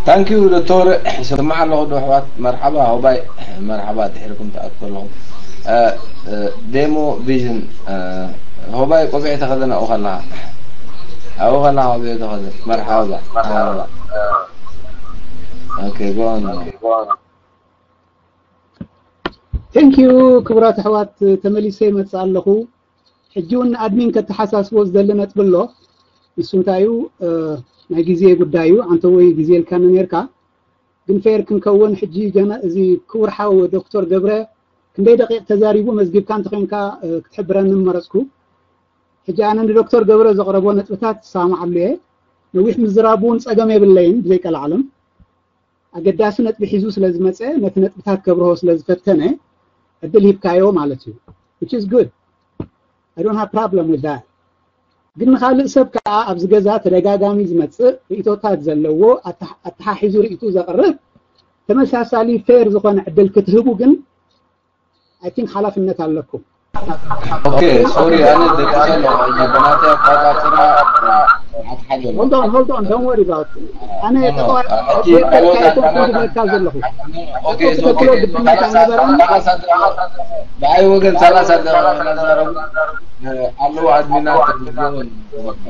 Thank you ዶክተር። ይሰማዕ ኣለኹ ዶ ኣሕዋት? መርሓባ ሆባይ። መርሓባ ድሕርኩም ትኣትኩ ኣለኹ። እ፣ እ፣ ዴሞ ቪዥን፣ እ፣ ሆባይ ቆቢዕ ተኸደን ኣብኡ ከለኻ። ኣብኡ ከለኻ ቆቢዕ ተኸደን። መርሓባ። መርሓባ። ኦኬ፣ go on። Thank you ክቡራት ኣሕዋት፣ ተመሊሰ ይመጽእ ኣለኹ። ሕጂ እውን ንኣድሚን ከተሓሳስቦ ዝደሊ ነጥቢ ኣሎ። ንሱ እንታይ እዩ? እ፣ ናይ ግዜ ጉዳይ እዩ። ኣንተ ወይ ግዜ ኢልካኒ ነርካ። ግን ፌር ክንከውን ሕጂ ጀነ-፣ እዚ ክቡር ሓው ዶክተር ገብረ ክንደይ ደቂቕ ተዛሪቡ መዝጊብካ እንተኾይንካ፣ እ፣ ክትሕብረኒ ምመረጽኩ። ሕጂ ኣነ ንዶክተር ገብረ ዘቕረቦ ነጥብታት እሰማማዓሉ እየ። ነዊሕ ምዝራቡ እውን ጸገም የብለይን ብዘይቀልዓለም። ኣገዳሲ ነጥቢ ሒዙ ስለ ዝመጸ፣ ነቲ ነጥብታት ከብርሆ ስለ ዝፈተነ፣ ዕድል ሂብካዮ ማለት እዩ። Which is good. I don't have problem with that. ግን ንኻልእ ሰብ ከኣ ኣብዚ ገዛ ተደጋጋሚ ዝመጽእ ርእይቶታት ዘለዎ ኣተሓ-፣ ኣተሓሒዙ ርእይቱ ዘቕርብ ተመሳሳሊ ፌር ዝኾነ ዕድል ክትህቡ ግን I think ሓላፍነት ኣለኩም። ኦኬ፣ ሶሪ፣ ኣነ ደቂሰ ኣለኹ። ሕጂ ብናተይ ኣቆጻጽራ ኣትሓዘ ኣለኹ። Hold on, hold on, don't worry about it. ኣነ ኖ፣ ኖ፣ ጠጠው ሕጂ ከይኮንኩ ዝብለካ ዘለኹ። ኦኬ፣ ጠጠው ሶሪ፣ ክትብሎ ግድነት ኣይነበረን። ብኣይ ወገን ሰላሳ ደቂቃ እናዛረቡ ኣለዉ ኣድሚናት።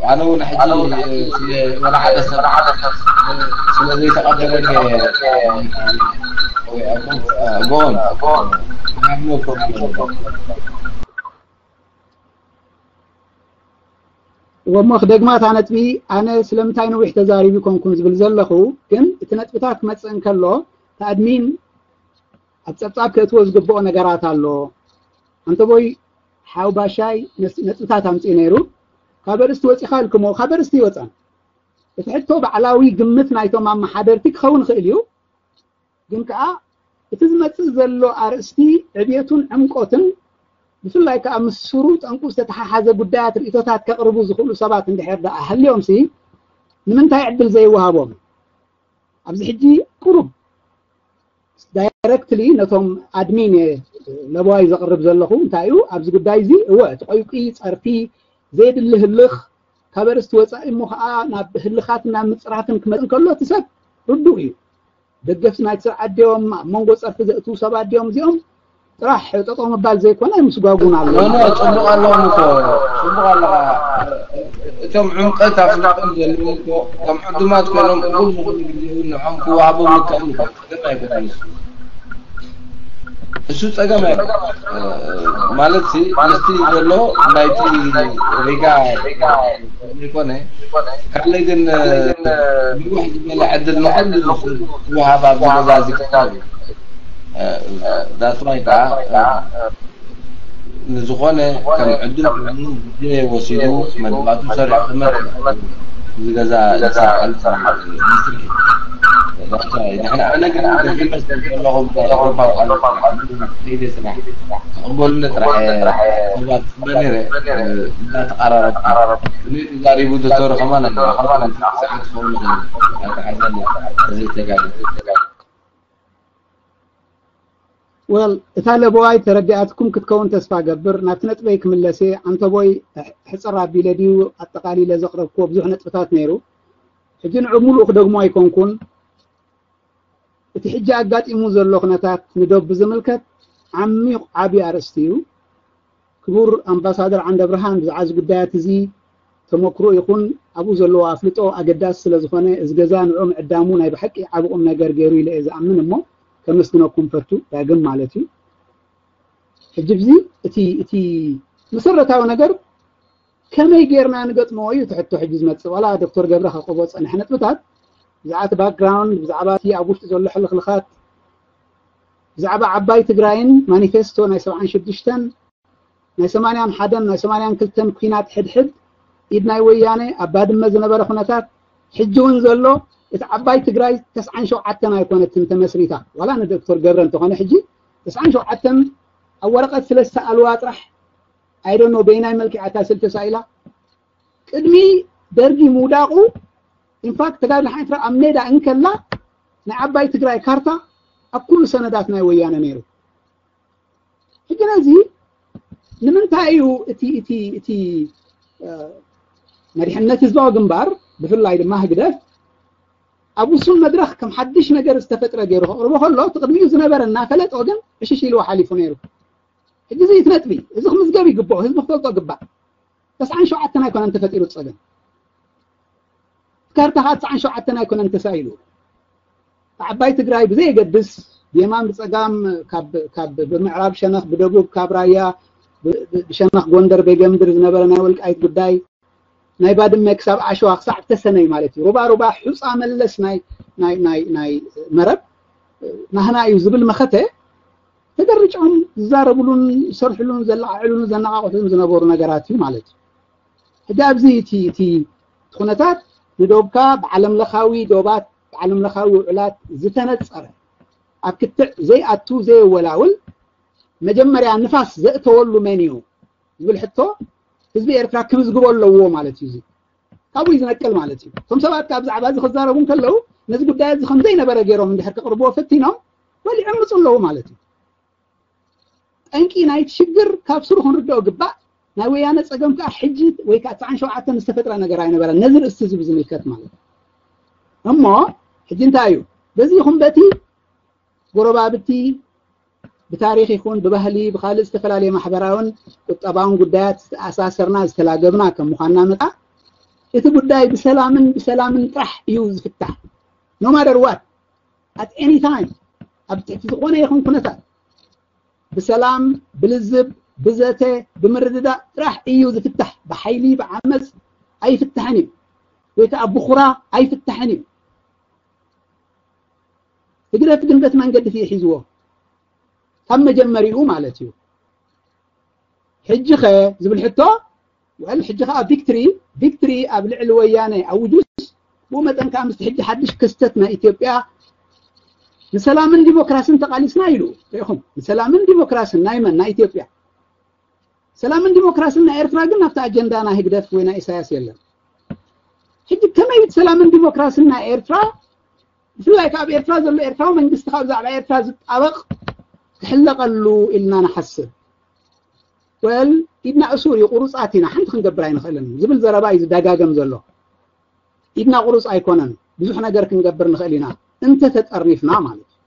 ኣነ እውን ሕጂ ስለ ወላ ሓደ ሰብ ስለ ዘይተቐበለኒ እየ። ጎን ወሞ ክደግማ እታ ነጥቢ፣ ኣነ ስለምንታይ ነዊሕ ተዛሪቢ ኮንኩን ዝብል ዘለኹ፣ ግን እቲ ነጥብታት ክመጽእ እንከሎ፣ እቲ ኣድሚን ኣብ ጸብጻብ ከእትዎ ዝግብኦ ነገራት ኣሎ። ኣንተቦይ ሓው ባሻይ ነስ-፣ ነጥብታት ኣምጽኡ ነይሩ። ካብ ኣርእስቲ ወጺኻ ኢልክሞ፣ ካብ ኣርእስቲ ይወጻን። እቲ ሕቶ ባዕላዊ ግምት ናይቶም ኣመሓደርቲ ክኸውን ይኽእል እዩ። ግን ከኣ እቲ ዝመጽእ ዘሎ ኣርእስቲ ዕብየቱን ዕምቆትን፣ ብፍላይ ከኣ ምስ ስሩ ጠንቁ ዝተተሓሓዘ ጉዳያት ርእይቶታት ከቕርቡ ዝኽእሉ ሰባት እንድሕር ደኣ ሃልዮምሲ፣ ንምንታይ ዕድል ዘይወሃቦም? ኣብዚ ሕጂ ቁሩብ ዳይረክትሊ ነቶም ኣድሚን እየ ለበዋይ ዘቕርብ ዘለኹ። እንታይ እዩ ኣብዚ ጉዳይ እዚ? እወ፣ እቲ ቆይቂ፣ ጸርፊ፣ ዘየድሊ ህልኽ፣ ካብ ኣርእስቲ ወጻኢ እሞ ኸዓ ናብ ህልኻትን ናብ ምጽራፍን ክመጽእ እንከሎ፣ እቲ ሰብ ርዱእ እዩ። ደገፍቲ ናይቲ ስርዓት ድዮም? ኣብ መንጎ ጸርፊ ዘእትዉ ሰባት ድዮም? እዚኦም ጥራሕ ጠጠው ምባል ዘይኮነ ምስጓጉን ኣሎ። ኖ፣ ኖ፣ ጽቡቕ ኣለዎም እኮ። ጽቡቕ ኣለኻ። እቶም ዕምቀት ኣፍልጦም ዘለዎም እኮ፣ እቶም ዕዱማት ኮይኖም እኹል ዝኾነ ግዜ እውን ንዖም ክወሃቦም ይከኣል እኮ። ጸገም ኣይኮነን እሱ። እሱ ጸገም ኣይኮነን። እ፣ ማለት ሲ፣ ምስቲ ዘሎ ናይቲ ሪጋ ዘይኮነ፣ ካልእ ግን፣ እ፣ ንውሕ ዝበለ ዕድል ንኹሉ ክወሃብ ኣብዚ ገዛ እዚ ክፋል እዩ። እ፣ that's why ከኣ፣ እ፣ ንዝኾነ ከም ዕድል ኮይኑ ግዜ ወሲዱ መድባቱ ሰሪሑ ክመጽእ እዚ ገዛ ዝሰርሓሉ መስርሕ እዩ። ንሕና፣ ኣነ ግን ደጊመ ስለ ዘለኹ ብዛዕባ ኤውሮፓ ቃል ከይደ ስራሕ ክቕበሉኒ ጥራሕ እየ ክብል ነይረ። እንዳተቐራረብኩ እኔ ተዛሪቡ ዶክተር ከማን ኣሎ። ሰዓት ክኸውን ይኽእል። ኣይተሓዘኒ። እዚ ተጋግየ። ወል፣ እታ ለበዋይ ተረዲኣትኩም ክትከውን ተስፋ ገብር። ናብቲ ነጥበይ ክምለስ እየ። ኣንተቦይ፣ ሕጽር ኣቢለ ድዩ ኣጠቓሊለ ዘቕረብክዎ ብዙሕ ነጥብታት ነይሩ። ሕጂ ንዑ ምሉእ ክደግሞ ኣይኮንኩን። እቲ ሕጂ ኣጋጢሙ ዘሎ ኩነታት ንዶብ ብዝምልከት ዓሚቕ ዓቢ ኣርእስቲ እዩ። ክቡር ኣምባሳደር ዓንደብርሃን ብዛዕባ እዚ ጉዳያት እዚ ተመክሮ ይኹን ኣብኡ ዘለዎ ኣፍልጦ ኣገዳሲ ስለ ዝኾነ፣ እዚ ገዛ ንዑ ምዕዳሙ ናይ ብሓቂ ዓቢ ቁም ነገር ገይሩ ኢለ እየ ዝኣምን እሞ፣ ከመስግነኩም ፈቱ፣ ዳግም ማለት እዩ። ሕጂ፣ እዚ እቲ፣ እቲ መሰረታዊ ነገር ከመይ ጌርና ንገጥሞ እዩ እቲ ሕቶ ሕጂ ዝመጽእ። ዋላ ዶክተር ገብረ ከቕርቦ ዝጸንሐ ነጥብታት፣ ብዛዕባ እቲ ባክግራውንድ፣ ብዛዕባ እቲ ኣብ ውሽጢ ዘሎ ሕልኽልኻት፣ ብዛዕባ ዓባይ ትግራይን ማኒፌስቶ ናይ ሰብዓን ሽዱሽተን፣ ናይ ሰማንያን ሓደን፣ ናይ ሰማንያን ክልተን ኲናት ሕድሕድ፣ ኢድ ናይ ወያነ፣ ኣብ ባድመ ዝነበረ ኩነታት፣ ሕጂ እውን ዘሎ፣ እቲ ዓባይ ትግራይ ተስዓን ሸውዓተን ኣይኮነትን ተመስሪታ። ዋላ ንዶክተር ገብረ እንተኾነ፣ ሕጂ ተስዓን ሸውዓተን ኣብ ወረቐት ስለ ዝሰኣልዋ ጥራሕ፣ I don't know በየናይ መልክዕ እታ ስልቲ ተሳኢላ። ቅድሚ ደርጊ ምውዳቑ፣ ኢንፋክት፣ ተጋድሎ ሓይፍራ ኣብ ሜዳ እንከላ፣ ናይ ዓባይ ትግራይ ካርታ ኣብ ኩሉ ሰነዳት ናይ ወያነ ነይሩ። ሕጂ ነዚ ንምንታይ እዩ እቲ፣ እቲ፣ እቲ፣ እ፣ መሪሕነት ህዝባዊ ግንባር፣ ብፍላይ ድማ ህግደፍ፣ ኣብ ውሱን መድረኽ ከም ሓድሽ ነገር ዝተፈጥረ ገይሩ ከቕርቦ ከሎ፣ እቲ ቅድሚኡ ዝነበረ እናፈለጦ ግን ዕሽሽ ኢልዎ ሓሊፉ ነይሩ። ሕጂ እዚ እቲ ነጥቢ፣ እዚ ክምዝገብ ይግብኦ፣ ህዝቢ ክፈልጦ ግባእ። ተስዓን ሸውዓተን ኣይኮነን ተፈጢሩ ጸገም። ካርታ ከዓ ተስዓን ሸውዓተን ኣይኮነን ተሳኢሉ። ዓባይ ትግራይ ብዘየገድስ ብየማን ብጸጋም ካብ ካብ ብምዕራብ ሸነኽ ብደቡብ ካብ ራያ ብ- ብ- ብሸነኽ ጎንደር ቤገምድር ዝነበረ ናይ ወልቃይት ጉዳይ ናይ ባድመ ክሳብ ዓሸዋ ክሳብ ተሰነይ ማለት እዩ። ሩባ ሩባ ሑፃ መለስ ናይ ናይ ናይ ናይ መረብ ናህና እዩ ዝብል መኸተ ተደርጮም ዝዛረብሉን ዝሰርሕሉን ዘለዓዕሉን ዘነቃቅሑን ዝነበሩ ነገራት እዩ ማለት እዩ። ሕጂ ኣብዚ እቲ እቲ ኩነታት ንዶብካ ብዓለም ለኻዊ ዶባት ብዓለም ለኻዊ ውዕላት ዝተነጸረ ኣብ ክትዕ ዘይኣቱ ዘየወላውል መጀመርያ ንፋስ ዘእተወሉ መን እዩ ዝብል ሕቶ ህዝቢ ኤርትራ ክምዝግቦ ኣለዎ ማለት እዩ። እዚ ካብኡ እዩ ዝነቅል ማለት እዩ። እቶም ሰባት ካብ ብዛዕባ እዚ ክዛረቡ እንከለዉ ነዚ ጉዳይ እዚ ከም ዘይነበረ ገይሮም እንድሕር ክቕርብዎ ፈቲኖም ወል ይዕምፁ ኣለዉ ማለት እዩ። ጠንቂ ናይቲ ሽግር ካብ ስሩ ክንርድኦ ግባእ። ናይ ወያነ ጸገም ከዓ ሕጂ ወይ ከዓ ተስዓን ሸውዓተን ዝተፈጥረ ነገር ኣይነበረን። ነዚ ርእስቲ እዚ ብዝምልከት ማለት እዩ። እሞ ሕጂ እንታይ እዩ በዚ ይኹን በቲ ጎረባብቲ ብታሪኽ ይኹን ብባህሊ ብካልእ ዝተፈላለየ ማሕበራውን ቁጠባውን ጉዳያት ዝተኣሳሰርና ዝተላገብና ከም ምዃንና መጣ እቲ ጉዳይ ብሰላምን ብሰላምን ጥራሕ እዩ ዝፍታሕ። No matter what, at any time, ኣብ ትሕቲ ዝኾነ ይኹን ኩነታት ብሰላም ብልዝብ ብዘተ ብምርድዳእ ጥራሕ እዩ ዝፍታሕ። ብሓይሊ ብዓመፅ ኣይፍታሕን እዩ ወይ ከዓ ብኹራ ኣይፍታሕን እዩ። ህግደፍ ግን በቲ መንገዲ እቲ ሒዝዎ ካብ መጀመሪኡ ማለት እዩ። ሕጂ ኸ ዝብል ሕቶ ወል ሕጂ ከዓ ቪክትሪ ቪክትሪ ኣብ ልዕሊ ወያነ ኣውጁስ ብኡ መጠን ከዓ ምስቲ ሕጂ ሓድሽ ክስተት ናይ ኢትዮጵያ ንሰላምን ዲሞክራስን ተቃሊስና ኢሉ ሪኢኹም። ንሰላምን ዲሞክራስን ናይ መን ናይ ኢትዮጵያ ሰላምን ዲሞክራስን ናይ ኤርትራ ግን ኣብቲ ኣጀንዳ ናይ ህግደፍ ወይ ናይ ኢሳያስ የለን። ሕጂ ከመይ ሰላምን ዲሞክራስን ናይ ኤርትራ ብፍላይ ካብ ኤርትራ ዘሎ ኤርትራዊ መንግስቲ ካብ ብዛዕባ ኤርትራ ዝጣበቕ ክሕለቐሉ ኢልና ንሓስብ። ወል ኢድና እሱር እዩ ቁሩፃት ኢና ሓንቲ ክንገብር ኣይንኽእልን ዝብል ዘረባ እዩ ዝደጋገም ዘሎ። ኢድና ቁሩፅ ኣይኮነን ብዙሕ ነገር ክንገብር ንኽእል ኢና እንተተጠርኒፍና ማለት እዩ።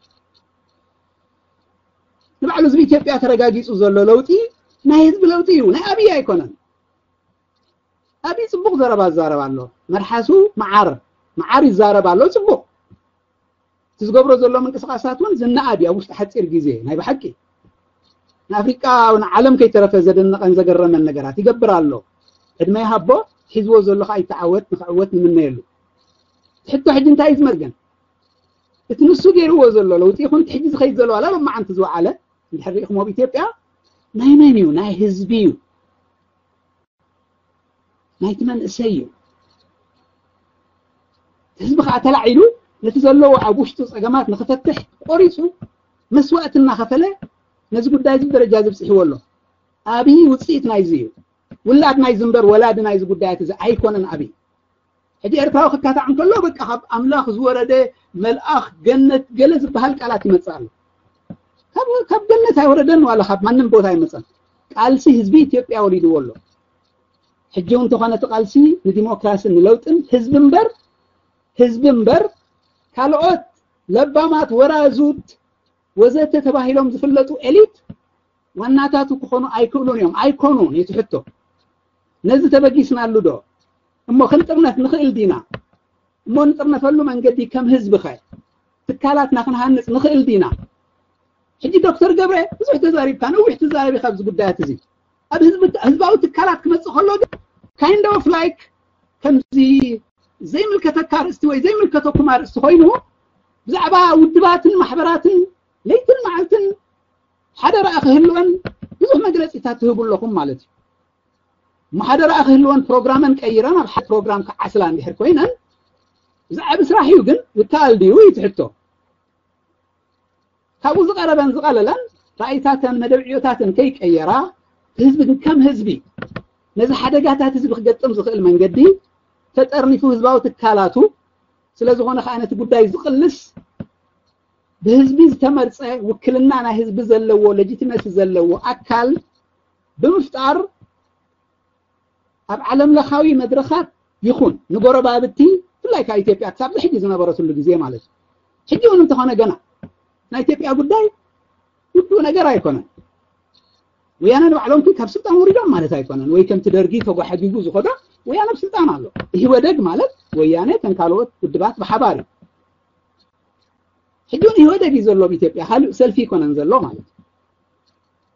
ንባዕሉ ህዝቢ ኢትዮጵያ ተረጋጊፁ ዘሎ ለውጢ ናይ ህዝቢ ለውጢ እዩ ናይ ኣብይ ኣይኮነን። ኣብይ ፅቡቕ ዘረባ ዝዛረብ ኣሎ። መልሓሱ መዓር መዓር ይዛረብ ኣሎ ፅቡቕ። እቲ ዝገብሮ ዘሎ ምንቅስቃሳት እውን ዝነኣድ እዩ ኣብ ውሽጢ ሓፂር ግዜ ናይ ብሓቂ ንኣፍሪቃ ንዓለም ከይተረፈ ዘደነቐን ዘገረመን ነገራት ይገብር ኣሎ። ዕድመ ይሃቦ ሒዝዎ ዘሎ ከዓ ይተዓወት ንክዕወት ንምነየሉ። ሕቶ ሕጂ እንታይ እዩ ዝመርገን እቲ ንሱ ገይርዎ ዘሎ ለውጢ ይኹን ሕጂ ዝኸይድ ዘሎ ዋላ ሎማዓንቲ ዝወዓለ እንድሕር ሪኢኹም ኣብ ኢትዮጵያ ናይ መን እዩ ናይ ህዝቢ እዩ ናይቲ መንእሰይ እዩ። ህዝቢ ከዓ ተላዒሉ ነቲ ዘለዎ ኣብ ውሽጡ ፀገማት ንክፈትሕ ቆሪፁ መስዋእቲ እናኸፈለ ነዚ ጉዳይ እዚ ደረጃ ዝብፅሕዎ ኣሎ። ኣብይ ውፅኢት ናይዚ እዩ። ውላድ ናይዚ እምበር ወላዲ ናይዚ ጉዳያት እዚ ኣይኮነን። ኣብይ ሕጂ ኤርትራዊ ክካታዕ እንከሎ በቃ ካብ ኣምላኽ ዝወረደ መልኣኽ ገነት ገለ ዝበሃል ቃላት ይመፅእ ኣሎ። ካብ ገነት ኣይወረደን ዋላ ካብ ማንም ቦታ ኣይመፀን። ቃልሲ ህዝቢ ኢትዮጵያ ወሊድዎ ኣሎ። ሕጂ እውን እንተኾነ እቲ ቃልሲ ንዲሞክራስን ንለውጥን ህዝቢ እምበር ህዝቢ እምበር ካልኦት ለባማት ወራዙት ወዘተ ተባሂሎም ዝፍለጡ ኤሊት ዋናታቱ ክኾኑ ኣይክእሉን እዮም። ኣይኮኑን እዩ እቲ ሕቶ። ነዚ ተበጊስናሉ ዶ እሞ ክንጥርነፍ ንኽእል ዲና? እሞ ንጥርነፈሉ መንገዲ ከም ህዝቢ ኸ ትካላትና ክንሃንፅ ንኽእል ዲና? ሕጂ ዶክተር ገብረ ብዙሕ ተዛሪብካ ነዊሕ ትዛረብ ኢኻ ኣብዚ ጉዳያት እዚ ኣብ ህዝባዊ ትካላት ክመፅእ ከሎ ግን kind of like ከምዚ ዘይምልከተካ ኣርእስቲ ወይ ዘይምልከተኩም ኣርእስቲ ኮይኑ ብዛዕባ ውድባትን ማሕበራትን ለይትን መዓልትን ሓደረኣ ክህልወን ብዙሕ መግለፂታት ትህቡ ኣለኹም ማለት እዩ። እሞ ሓደረኣ ክህልወን ፕሮግራመን ቀይረን ኣብ ሓደ ፕሮግራም ክዓስላ እንድሕር ኮይነን ብዛዕባ ስራሕ እዩ ግን ዝከኣል ድዩ እዩ ትሕቶ። ካብኡ ዝቐረበን ዝቐለለን ራእይታተን መደብ ዕዮታተን ከይቀየራ ህዝቢ ግን ከም ህዝቢ ነዚ ሓደጋታት ህዝቢ ክገጥም ዝኽእል መንገዲ ተጠርኒፉ ህዝባዊ ትካላቱ ስለዝኾነ ከዓ ነቲ ጉዳይ ዝቕልስ ብህዝቢ ዝተመርፀ ውክልና ናይ ህዝቢ ዘለዎ legitimacy ዘለዎ ኣካል ብምፍጣር ኣብ ዓለም ለኻዊ መድረኻት ይኹን ንጎረባብቲ ብፍላይ ካብ ኢትዮጵያ ክሳብ ሕጂ ዝነበረትሉ ግዜ ማለት እዩ። ሕጂ እውን እንተኾነ ገና ናይ ኢትዮጵያ ጉዳይ ውዱእ ነገር ኣይኮነን። ወያነ ንባዕሎም ግን ካብ ስልጣን ወሪዶም ማለት ኣይኮነን፣ ወይ ከምቲ ደርጊ ተጓሓጊጉ ዝኸዶ ወያነ ኣብ ስልጣን ኣሎ። ኢህወደግ ማለት ወያነ ተን ካልኦት ውድባት ብሓባር እዩ። ሕጂ እውን ኢህወደግ እዩ ዘሎ ኣብ ኢትዮጵያ፣ ካልእ ሰልፊ ኣይኮነን ዘሎ ማለት እዩ።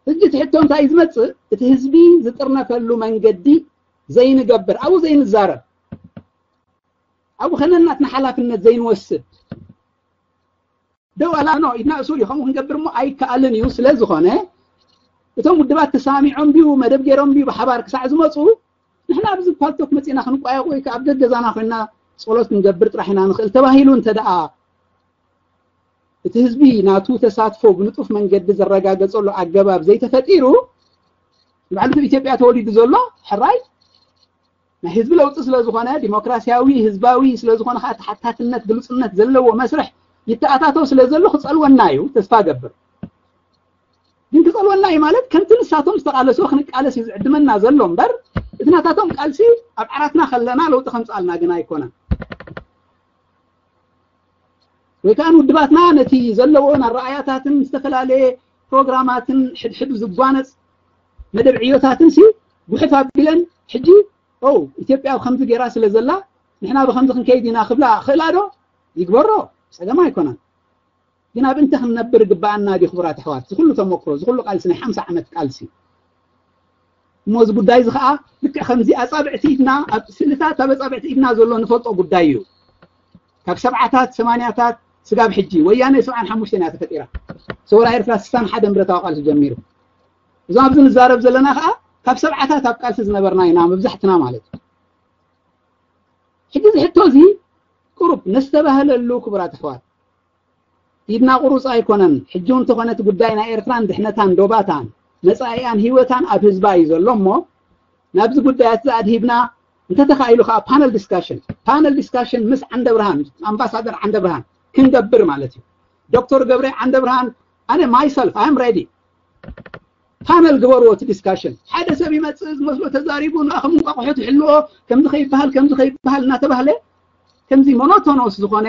ሕጂ እቲ ሕቶ እንታይ እዩ ዝመጽእ? እቲ ህዝቢ ዝጥርነፈሉ መንገዲ ዘይንገብር፣ ኣብኡ ዘይንዛረብ፣ ኣብኡ ከነናትና ሓላፍነት ዘይንወስድ፣ ደው ኣላ ኖ ኢድና እሱር እዩ፣ ከምኡ ክንገብር እሞ ኣይከኣልን እዩ። ስለ ዝኾነ እቶም ውድባት ተሰማሚዖም ድዩ መደብ ገይሮም ድዩ ብሓባር ክሳዕ ዝመፁ ንሕና ኣብዚ ፓልቶክ መፂና ክንቋየቕ ወይ ከዓ ኣብ ገገዛና ኮይና ፀሎት ክንገብር ጥራሕ ኢና ንኽእል ተባሂሉ እንተ ደኣ እቲ ህዝቢ ናቱ ተሳትፎ ብንጡፍ መንገዲ ዘረጋገፀሉ ኣገባብ ዘይተፈጢሩ ንባዕሉ ኢትዮጵያ ተወሊዱ ዘሎ ሕራይ ናይ ህዝቢ ለውጢ ስለ ዝኾነ ዲሞክራሲያዊ ህዝባዊ ስለ ዝኾነ ከዓ ተሓታትነት ግልፅነት ዘለዎ መስርሕ ይተኣታተው ስለ ዘሎ ክፀልወና እዩ ተስፋ ገብር። ግን ክፀልወና እዩ ማለት ከምቲ ንሳቶም ዝተቃለስዎ ክንቃለስ እዩ ዝዕድመና ዘሎ እምበር እቲ ናታቶም ቃልሲ ኣብ ዓራትና ከለና ለውጢ ከምፅኣልና ግን ኣይኮነን። ወይ ከዓ ንውድባትና ነቲ ዘለዎን ኣረኣያታትን ዝተፈላለየ ፕሮግራማትን ሕድሕዱ ዝጓነፅ መደብ ዕዮታትን ሲ ጉሕፍ ኣቢለን ሕጂ ኦ ኢትዮጵያ ከምዚ ገይራ ስለ ዘላ ንሕና ብከምዚ ክንከይድ ኢና ክብላ ክእላ ዶ? ይግበሮ፣ ፀገም ኣይኮነን። ግን ኣብ እንተ ክንነብር ግባኣና ድዩ ክቡራት ኣሕዋት? ዝኩሉ ተመክሮ ዝኩሉ ቃልሲ ናይ ሓምሳ ዓመት ቃልሲ እሞ እዚ ጉዳይ እዚ ከዓ ልክዕ ከምዚ ኣፃብዕቲ ኢድና ኣብ ስእልታት ኣብ ኣፃብዕቲ ኢድና ዘሎ ንፈልጦ ጉዳይ እዩ። ካብ ሰብዓታት ሰማንያታት ስጋብ ሕጂ ወያነ ሰብዓን ሓሙሽተን እያ ተፈጢራ። ሰውራ ኤርትራ ስሳን ሓደን ብረታዊ ቃልሲ ጀሚሩ። እዞም ኣብዚ ንዛረብ ዘለና ከዓ ካብ ሰብዓታት ኣብ ቃልሲ ዝነበርና ኢና መብዛሕትና ማለት እዩ። ሕጂ እዚ ሕቶ እዚ ቁሩብ ነስተባህለሉ ክቡራት ኣሕዋት። ኢድና ቁሩፅ ኣይኮነን። ሕጂ እውን ተኾነ እቲ ጉዳይ ናይ ኤርትራን ድሕነታን ዶባታን መፃኢኣን ህይወታን ኣብ ህዝባ እዩ ዘሎ እሞ ናብዚ ጉዳያት እዚ ኣድሂብና እንተተኻኢሉ ከዓ ፓነል ዲስካሽን ፓነል ዲስካሽን ምስ ዓንደብርሃን ኣምባሳደር ዓንደብርሃን ክንገብር ማለት እዩ። ዶክተር ገብረ ዓንደብርሃን ኣነ ማይሰልፍ ኣም ሬዲ ፓነል ግበርዎ እቲ ዲስካሽን ሓደ ሰብ ይመፅእ ዝመስሎ ተዛሪቡ ንኣኹም እንቋቑሖ ትሕልዎ ከምዚ ከይበሃል ከምዚ ከይበሃል እናተባህለ ከምዚ ሞኖቶኖስ ዝኾነ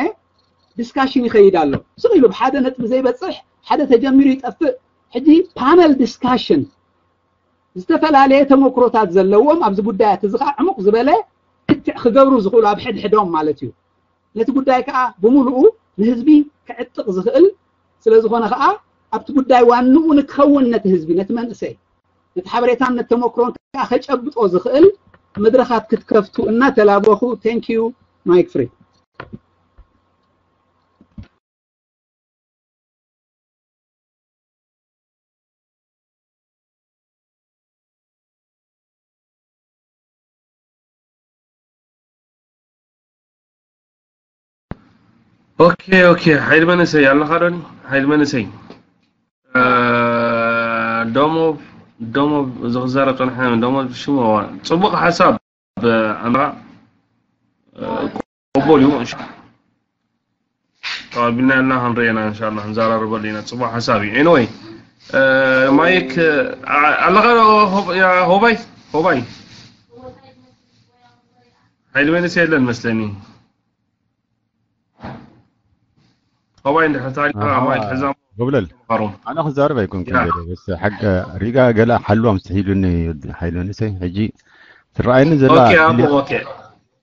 ዲስካሽን ይኸይድ ኣሎ። ስቕ ኢሉ ብሓደ ነጥቢ ዘይበፅሕ ሓደ ተጀሚሩ ይጠፍእ። ሕጂ ፓነል ዲስካሽን ዝተፈላለየ ተመክሮታት ዘለዎም ኣብዚ ጉዳያት እዚ ከዓ ዕሙቕ ዝበለ ክትዕ ክገብሩ ዝኽእሉ ኣብ ሕድሕዶም ማለት እዩ። ነቲ ጉዳይ ከዓ ብምሉኡ ንህዝቢ ክዕጥቕ ዝኽእል ስለ ዝኾነ ከዓ ኣብቲ ጉዳይ ዋንኡ ንክኸውን ነቲ ህዝቢ ነቲ መንእሰይ ነቲ ሓበሬታን ነቲ ተመክሮን ከዓ ከጨብጦ ዝኽእል መድረኻት ክትከፍቱ እናተላበኹ thank you Mike Free. ኦኬ ኦኬ ሓይል መንእሰይ ኣለኻ ዶኒ ሓይል መንእሰይ ዶሞ ዶሞ ዝኽዛረብ ጸንሐ ዶሞ ሽሙ ጽቡቕ ሓሳብ ኣምራ ቅቡል እዩ ተቐቢልና እና ክንርእየና እንሻላ ክንዘራርበሉ ኢና ጽቡቕ ሓሳብ እዩ anyway ማይክ ኣለኻ ሆባይ ሆባይ ሓይል መንእሰይ የለን መስለኒ ሆባይ እንድሕር ታሪኻ ማይክ ሕዛ ጎብለል ኣነ ክዛረብ ኣይኮንኩን በስ ሓቂ ሪጋ ገለ ሓልዋ ምስትሒሉኒ ሓይል መንእሰይ ሕጂ ትረኣየኒ ዘላ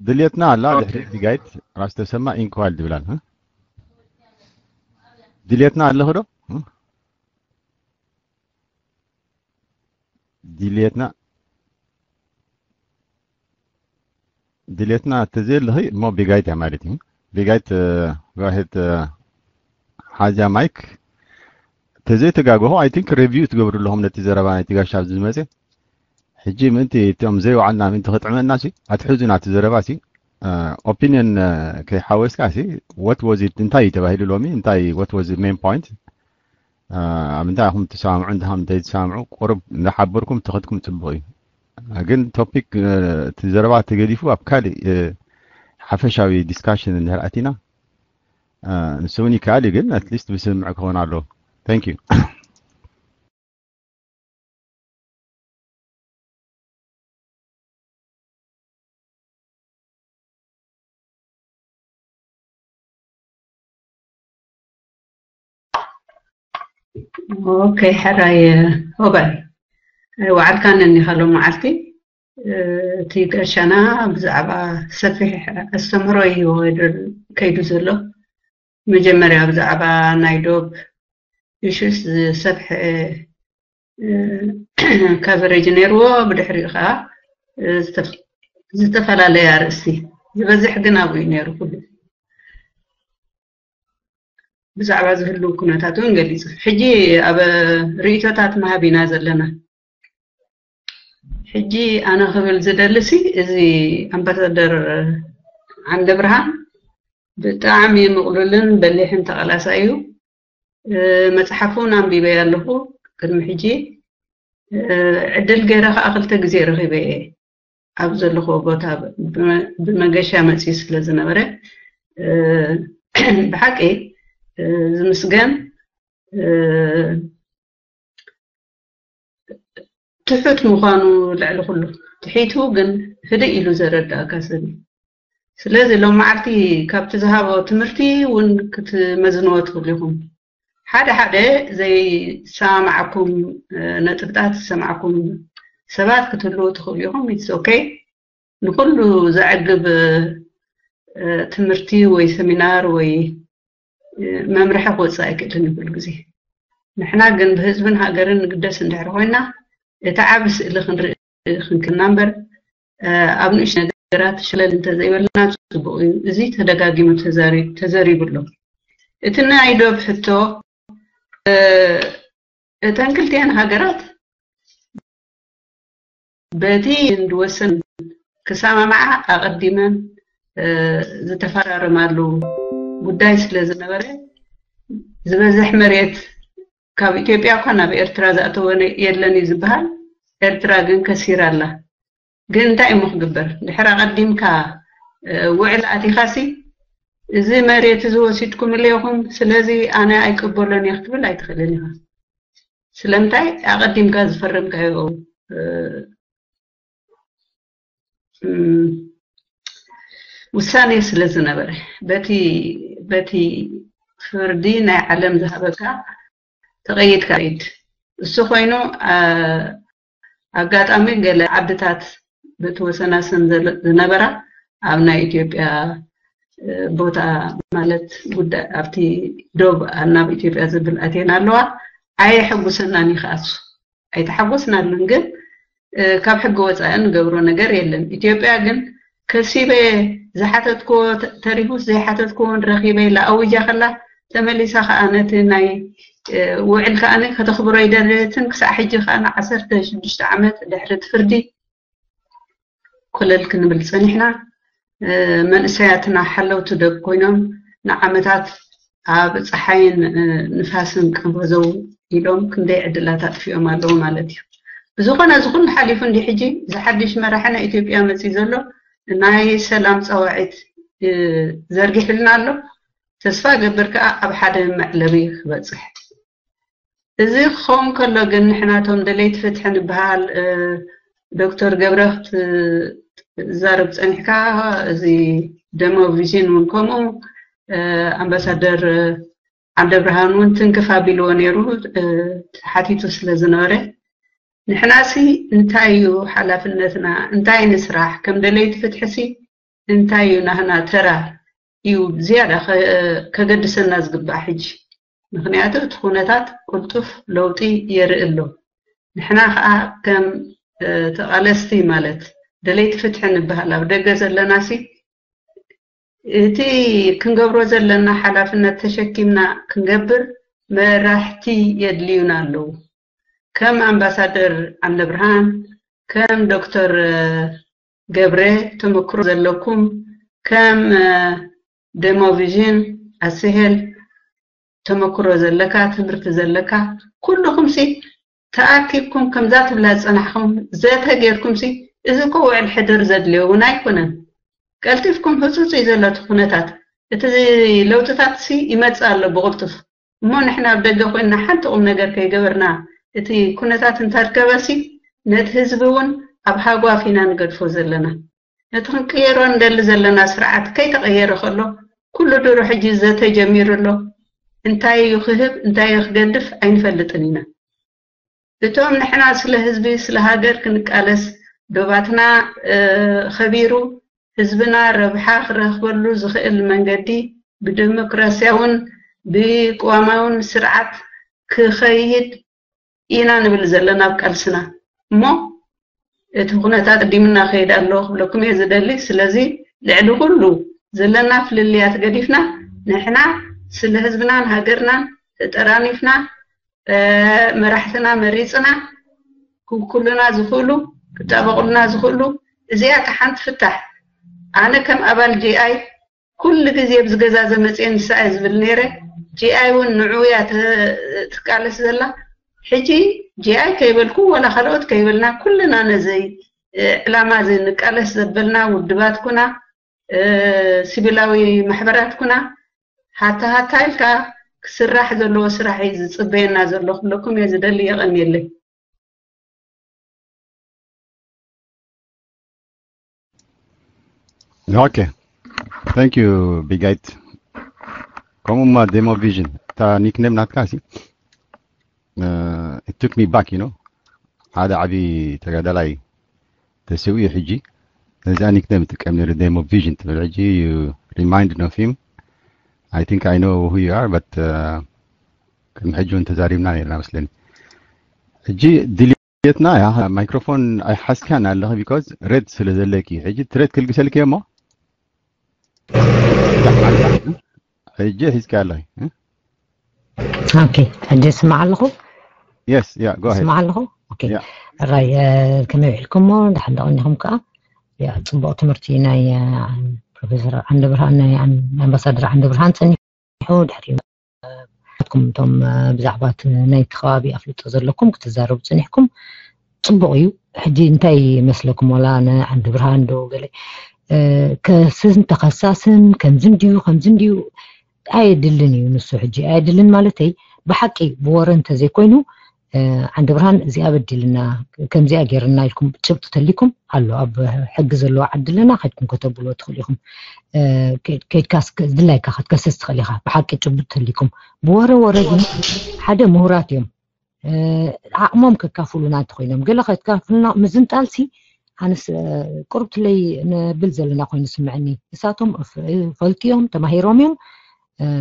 ድልየትና ኣላ ድሕሪ ቢጋይት ራስ ተሰማ ኢንኳል ድብላን ድልየትና ኣለኹ ዶ ድልየትና ድሌትና ተዘየለኺ እሞ ቢጋይት እያ ማለት እዩ። ቢጋይት ራሄት ሓዚያ ማይክ ተዘይተጋገኹ I think review ትገብሩ ኣለኹም ነቲ ዘረባ ናይቲ ጋሻ ኣብዚ ዝመፀ ሕጂ ምእንቲ እቶም ዘይወዓልና ምእንቲ ክጥዕመና ሲ ኣትሕዙና እቲ ዘረባ ሲ opinion ከይሓወስካ ሲ what was it እንታይ እዩ ተባሂሉ ሎሚ እንታይ what was the main point ኣብ እንታይ ኢኹም ትሰማምዑ እንተ ከም ዘይትሰማምዑ ቁሩብ እንዳሓበርኩም ተኸድኩም ፅቡቕ እዩ ግን topic እቲ ዘረባ ተገዲፉ ኣብ ካሊእ ሓፈሻዊ discussion እንድሕር ኣቲና ንሱ እውን ይከኣል እዩ ግን at least ብስምምዕ ክኸውን ኣለዎ thank you ኦኬ፣ ሕራይ ሆባይ፣ ዋዕልካ ነኒኻ ሎም መዓልቲ። እቲ ቀሻና ብዛዕባ ሰፊሕ ኣስተምህሮ እዩ ከይዱ ዘሎ። መጀመርያ ብዛዕባ ናይ ዶብ ኢሹስ ዝሰፍሐ ከቨሬጅ ነይርዎ፣ ብድሕሪኡ ከዓ ዝተፈላለየ ኣርእስቲ ዝበዝሕ ግን ኣብኡ እዩ ነይሩ። ኩሉ ብዛዕባ ዝህሉ ኩነታት እውን ገሊፁ። ሕጂ ኣብ ርእቶታት መሃብ ኢና ዘለና። ሕጂ ኣነ ክብል ዝደልሲ፣ እዚ ኣምባሳደር ዓንደ ብርሃን ብጣዕሚ ምቕሉልን በሊሕን ተቓላሳይ እዩ። መፅሓፉን ኣንቢበ ኣለኹ ቅድሚ ሕጂ። ዕድል ገይረ ከዓ ክልተ ግዜ ረኺበ እየ ኣብ ዘለኹዎ ቦታ ብመገሻ መፅዩ ስለ ዝነበረ፣ ብሓቂ ዝምስገን ትሑት ምዃኑ ልዕሊ ኩሉ፣ ትሒቱ ግን ህድእ ኢሉ ዘረዳእካ ሰብ እዩ። ስለዚ ሎም መዓልቲ ካብቲ ዝሃቦ ትምህርቲ እውን ክትመዝንዎ ትኽእሉ ኢኹም። ሓደ ሓደ ዘይሰማማዓኩም ነጥብታት ዝሰማዕኩም ሰባት ክትህልዉ ትኽእሉ ኢኹም። ኢትስ ኦኬ። ንኹሉ ዘዕግብ ትምህርቲ ወይ ሰሚናር ወይ መምርሒ ክወፅእ ኣይክእልን እዩ። ኩሉ ግዜ ንሕና ግን ብህዝብን ሃገርን ንግደስ እንድሕር ኮይና፣ እቲ ዓቢ ስእሊ ክንርኢ ክንክና እምበር፣ ኣብ ንእሽ ነገራት ሸለል እንተዘይበልና ፅቡቅ እዩ። እዚ ተደጋጊሙ ተዘሪቡ ኣሎ። እቲ ናይ ዶብ ሕቶ፣ እተን ክልቲአን ሃገራት በቲ እንድወሰን ክሰማማዓ ኣቐዲመን ዝተፈራረማሉ ጉዳይ ስለ ዝነበረ፣ ዝበዝሕ መሬት ካብ ኢትዮጵያ እኳ ናብ ኤርትራ ዝኣተወ የለን እዩ ዝበሃል። ኤርትራ ግን ከሲራ ኣላ። ግን እንታይ እሞ ክግበር? ድሕር ኣቐዲምካ ውዕል ኣቲኻሲ፣ እዚ መሬት እዚ ወሲድኩም ኢኹም፣ ስለዚ ኣነ ኣይቅበሎን እየ ክትብል ኣይትኽእልን ኢኻ። ስለምንታይ? ኣቐዲምካ ዝፈረምካዮ ውሳኔ ስለ ዝነበረ፣ በቲ በቲ ፍርዲ ናይ ዓለም ዝሃበካ ተቐይድካ ኢድ። እሱ ኮይኑ፣ ኣጋጣሚ ገለ ዓድታት በቲ ወሰናስን ዝነበራ ኣብ ናይ ኢትዮጵያ ቦታ፣ ማለት ጉዳይ ኣብቲ ዶብ ናብ ኢትዮጵያ ዝብል ኣትየን ኣለዋ። ኣየሐጉሰናን ይኸኣሱ ኣይተሓጎስናሉን፣ ግን ካብ ሕጊ ወፃኢ እንገብሮ ነገር የለን። ኢትዮጵያ ግን ከሲበ ዝሓተትክዎ ተሪፉስ ዘይሓተትክዎን ረኺበ ኢላ ኣውጃ ከላ፣ ተመሊሳ ከዓ ነቲ ናይ ውዕል ከዓ ከተኽብሮ ኣይደለየትን። ክሳዕ ሕጂ ከዓ ንዓሰርተ ሽዱሽተ ዓመት ድሕሪ እቲ ፍርዲ ኮለል ክንብል ፀኒሕና። መንእሰያትና ሓለውቲ ደብ ኮይኖም ንዓመታት ኣብ ፀሓይን ንፋስን ቀንፈዘው ኢሎም ክንደይ ዕድላት ኣጥፊኦም ኣለዉ ማለት እዩ። ብዝኾነ እዚ ኩሉ ሓሊፉ እንዲ ሕጂ ዝሓድሽ መራሒ ናይ ኢትዮጵያ መፅዩ ዘሎ ናይ ሰላም ፀዋዒት ዘርጊሕልና ኣሎ። ተስፋ ገብር ከዓ ኣብ ሓደ መዕለቢ ክበፅሕ። እዚ ክኸውን ከሎ ግን ንሕናቶም ደለይቲ ፍትሒ ንበሃል፣ ዶክተር ገብረ ክትዛረብ ፀኒሕካ፣ እዚ ደሞ ቪዥን እውን ከምኡ፣ ኣምባሳደር ዓንደ ብርሃን እውን ትንክፍ ኣቢልዎ ነይሩ፣ ተሓቲቱ ስለ ዝነበረ፣ ንሕናሲ እንታይ እዩ ሓላፍነትና? እንታይ ንስራሕ? ከም ደለይቲ ፍትሕሲ እንታይ እዩ ናህና ተራ እዩ ዝያዳ ከገድሰና ዝግባእ ሕጂ? ምኽንያቱ እቲ ኩነታት ቅልጡፍ ለውጢ የርኢ ኣሎ። ንሕና ከዓ ከም ተቓለስቲ፣ ማለት ደለይቲ ፍትሒ ንበሃል ኣብ ደገ ዘለናሲ፣ እቲ ክንገብሮ ዘለና ሓላፍነት ተሸኪምና ክንገብር መራሕቲ የድልዩና ኣለዉ። ከም ኣምባሳደር ዓንደብርሃን፣ ከም ዶክተር ገብረ ተመክሮ ዘለኩም፣ ከም ደሞቪዥን ኣስሄል ተመክሮ ዘለካ፣ ትምህርቲ ዘለካ፣ ኩልኹምሲ ተኣኪብኩም ከምዛ ትብላ ዝፀናሕኹም ዘተ ጌርኩምሲ፣ እዚ እኮ ውዕል ሕድር ዘድልዮ እውን ኣይኮነን። ቀልጢፍኩም ህፁፅ እዩ ዘሎ እቲ ኩነታት። እቲ ለውጥታትሲ ይመፅእ ኣሎ ብቕልጡፍ። እሞ ንሕና ኣብ ደገ ኮይንና ሓንቲ ቁም ነገር ከይገበርና፣ እቲ ኩነታት እንተርከበሲ፣ ነቲ ህዝቢ እውን ኣብ ሃጓፍ ኢና ንገድፎ ዘለና። ነቲ ክንቅየሮ እንደሊ ዘለና ስርዓት ከይተቐየረ ከሎ፣ ኩሉ ድሮ ሕጂ ዘተ ጀሚሩ ኣሎ። እንታይ እዩ ክህብ እንታይ እዩ ክገድፍ ኣይንፈልጥን ኢና። እቶም ንሕና ስለ ህዝቢ ስለ ሃገር ክንቃለስ ዶባትና ከቢሩ ህዝብና ረብሓ ክረክበሉ ዝኽእል መንገዲ ብዲሞክራሲያውን ብቅዋማውን ስርዓት ክኸይድ ኢና ንብል ዘለና ኣብ ቃልስና። እሞ እቲ ኩነታት ቀዲምና ከይድ ኣሎ ክብለኩም እየ ዝደሊ። ስለዚ ልዕሊ ኩሉ ዘለና ፍልልያት ገዲፍና ንሕና ስለ ህዝብናን ሃገርናን ተጠራኒፍና መራሕትና መሪፅና ክውክሉና ዝኽእሉ ክጣበቑልና ዝኽእሉ እዚኣ እታ ሓንቲ ፍታሕ። ኣነ ከም ኣባል ጂኣይ ኩሉ ግዜ ኣብዚ ገዛ ዘመፅየ ንሳ እየ ዝብል ነይረ። ጂኣይ እውን ንዑ እያ ትቃለስ ዘላ። ሕጂ ጂኣይ ከይበልኩ ዋላ ካልኦት ከይበልና ኩልና ነዚ ዕላማ እዚ ንቃለስ ዘበልና ውድባት ኩና ሲቪላዊ ማሕበራት ኩና ሃታ ሃታ ኢልካ ክስራሕ ዘለዎ ስራሕ እዩ ዝፅበየና ዘሎ ክብለኩም እየ ዝደሊ። የቐንየለይ። Okay, thank you, Bigite. ከምኡማ ዴሞ ቪዥን እታ ኒክኔም ናትካ ሲ it took me back, you know, ሓደ ዓቢ ተጋዳላይ ተሰዊኡ ሕጂ ነዚኣ ኒክኔም ጥቀም ነይሩ ዴሞ ቪዥን ትብል ሕጂ you remind of him. I think I know who you are, but ቅድሚ ሕጂ እውን ተዛሪብና ነርና መስለኒ። ሕጂ ድልየትና እያ። ማይክሮፎን ኣይሓዝካን ኣለኺ because ሬድ ስለ ዘለኪ። ሕጂ ትሬድ ክልግሰልኪ እሞ ሕጂ ሒዝካ ኣለኺ። Okay, ሕጂ ስማዕ ኣለኹ። Yes, yeah, go ahead. ስማዕ ኣለኹ። Okay. ራይ ከመይ ውዒልኩሞ? ደሓን ዶ ቀኒኹም ከኣ? ያ ጽቡቕ ትምህርቲ ናይ ፕሮፌሰር ዓንደ ብርሃን ናይ ኣምባሳደር ዓንደ ብርሃን ጸኒሑ ድሕሪ ኩም እቶም ብዛዕባ እቲ ናይቲ ከባቢ ኣፍልጦ ዘለኩም ክትዛረቡ ጸኒሕኩም ጽቡቕ እዩ። ሕጂ እንታይ ይመስለኩም? ወላ ንዓንዲ ብርሃን ዶ ገለ ከስን ተኸሳስን ከምዚ እንድዩ ከምዚ እንድዩ ኣየድልን እዩ። ንሱ ሕጂ ኣየድልን ማለተይ ብሓቂ ብወረ እንተዘይኮይኑ ዓንዲ ብርሃን እዚኣ በዲልና ከምዚኣ ገይርና ኢልኩም ጭብጢ ተሊኩም ኣሎ ኣብ ሕጊ ዘለዎ ዓዲ ኣለና ከድኩም ከተብልዎ ትኽእሉ ኢኹም። ከድካ ዝድላይካ ክትከስስ ትኽእል ኢኻ ብሓቂ ጭቡጥ ተሊኩም። ብወረ ወረ ግን ሓደ ምሁራት እዮም ዓቕሞም ከካፍሉና እንተኮይኖም ገለ ከካፍሉና ምዝንጣልሲ ኣነስ ቁርብትለይ ንብል ዘለና ኮይኑ ዝስምዐኒ። እሳቶም ፈልጥዮም ተማሂሮም እዮም።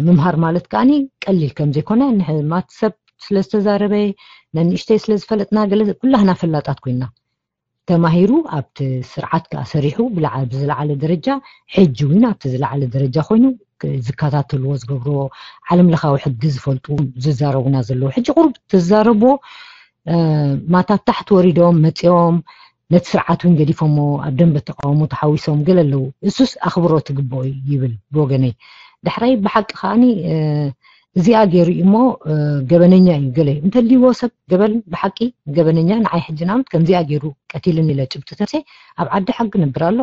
ምምሃር ማለት ከዓኒ ቀሊል ከም ዘይኮነ ንሕማት ሰብ ስለ ዝተዛረበ ነንእሽተይ ስለ ዝፈለጥና ገለ ኩላህና ፈላጣት ኮይና ተማሂሩ ኣብቲ ስርዓት ከዓ ሰሪሑ ብዝለዓለ ደረጃ ሕጂ እውን ኣብቲ ዝለዓለ ደረጃ ኮይኑ ዝከታተልዎ ዝገብርዎ ዓለም ለኻዊ ሕጊ ዝፈልጡ ዝዛረቡና ዘለዉ ሕጂ ቁሩብ ትዛረብዎ ማታት ታሕቲ ወሪዶም መፂኦም ነቲ ስርዓት እውን ገዲፎሞ ኣብ ደንበ ተቃውሞ ተሓዊሶም ገለ ኣለዉ። እሱስ ኣኽብሮት ይግብኦ እዩ ይብል ብወገነይ። ዳሕራይ ብሓቂ ከዓኒ እዚኣ ገይሩ እዩ እሞ ገበነኛ እዩ ገለ እዩ እንተልይዎ ሰብ ገበን ብሓቂ ገበነኛ ንዓይ ሕጂ ናምት ከምዚኣ ገይሩ ቀቲልኒ ኢለ ጭብጢ ተምሴ ኣብ ዓዲ ሕጊ ነብር ኣሎ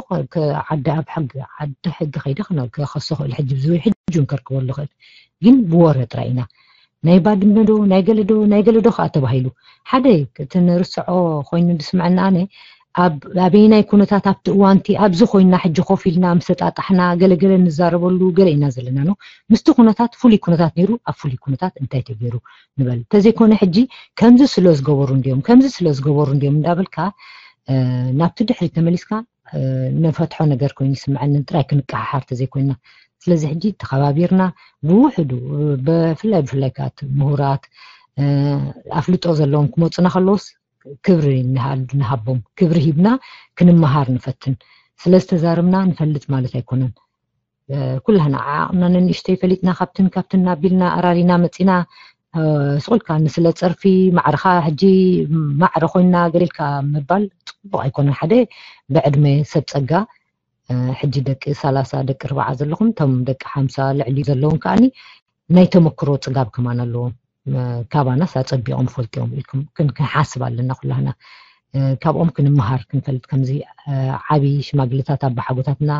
ዓዲ ኣብ ሕጊ ዓዲ ሕጊ ከይደ ክኸሶ ክእል ሕጂ ብዝብል ሕጂ እውን ከርክበሉ ክእል ግን ብወረ ጥራይ ኢና ናይ ባድመ ዶ ናይ ገለ ዶ ናይ ገለ ዶ ከዓ ተባሂሉ ሓደ እቲ ንርስዖ ኮይኑ ዝስምዐና ኣነ ኣብ ኣበይናይ ኩነታት ኣብቲ እዋንቲ ኣብዚ ኮይና ሕጂ ኮፍ ኢልና ምሰጣጣሕና ገለገለ ንዛረበሉ ገለ ኢና ዘለና ነው ምስቲ ኩነታት ፍሉይ ኩነታት ነይሩ ኣብ ፍሉይ ኩነታት እንታይ ተገይሩ ንበል እንተዘይኮነ ሕጂ ከምዚ ስለ ዝገበሩ እንዲዮም ከምዚ ስለ ዝገበሩ እንዲዮም እንዳበልካ ናብቲ ድሕሪ ተመሊስካ ነፈትሖ ነገር ኮይኑ ይስምዐንን ጥራይ ክንቀሓሓር ተዘይኮይና ስለዚ ሕጂ ተኸባቢርና ብውሕዱ ብፍላይ ብፍላይ ከዓ ምሁራት ኣፍልጦ ዘለዎም ክመፁና ከለውስ ክብሪ ንሃቦም ክብሪ ሂብና ክንመሃር ንፈትን ስለ ዝተዛረብና ንፈልጥ ማለት ኣይኮነን ኩላህና ዓቕምና ነንእሽተይ ፈሊጥና ካብትን ካብትን ኣቢልና ኣራሪና መፂና ስቑልካ ንስለ ፀርፊ ማዕርኻ ሕጂ ማዕረ ኮይና ገሊልካ ምባል ፅቡቕ ኣይኮነን ሓደ ብዕድመ ሰብ ፀጋ ሕጂ ደቂ ሰላሳ ደቂ ርባዓ ዘለኹም እቶም ደቂ ሓምሳ ልዕሊ ዘለዎም ከዓኒ ናይ ተመክሮ ፅጋብ ከማን ኣለዎም ካባናስ ኣፀቢቖም ፈልጥዮም ኢልኩም ክንሓስብ ኣለና ኩላህና ካብኦም ክንመሃር ክንፈልጥ ከምዚ ዓብዪ ሽማግሌታት ኣባሓጎታትና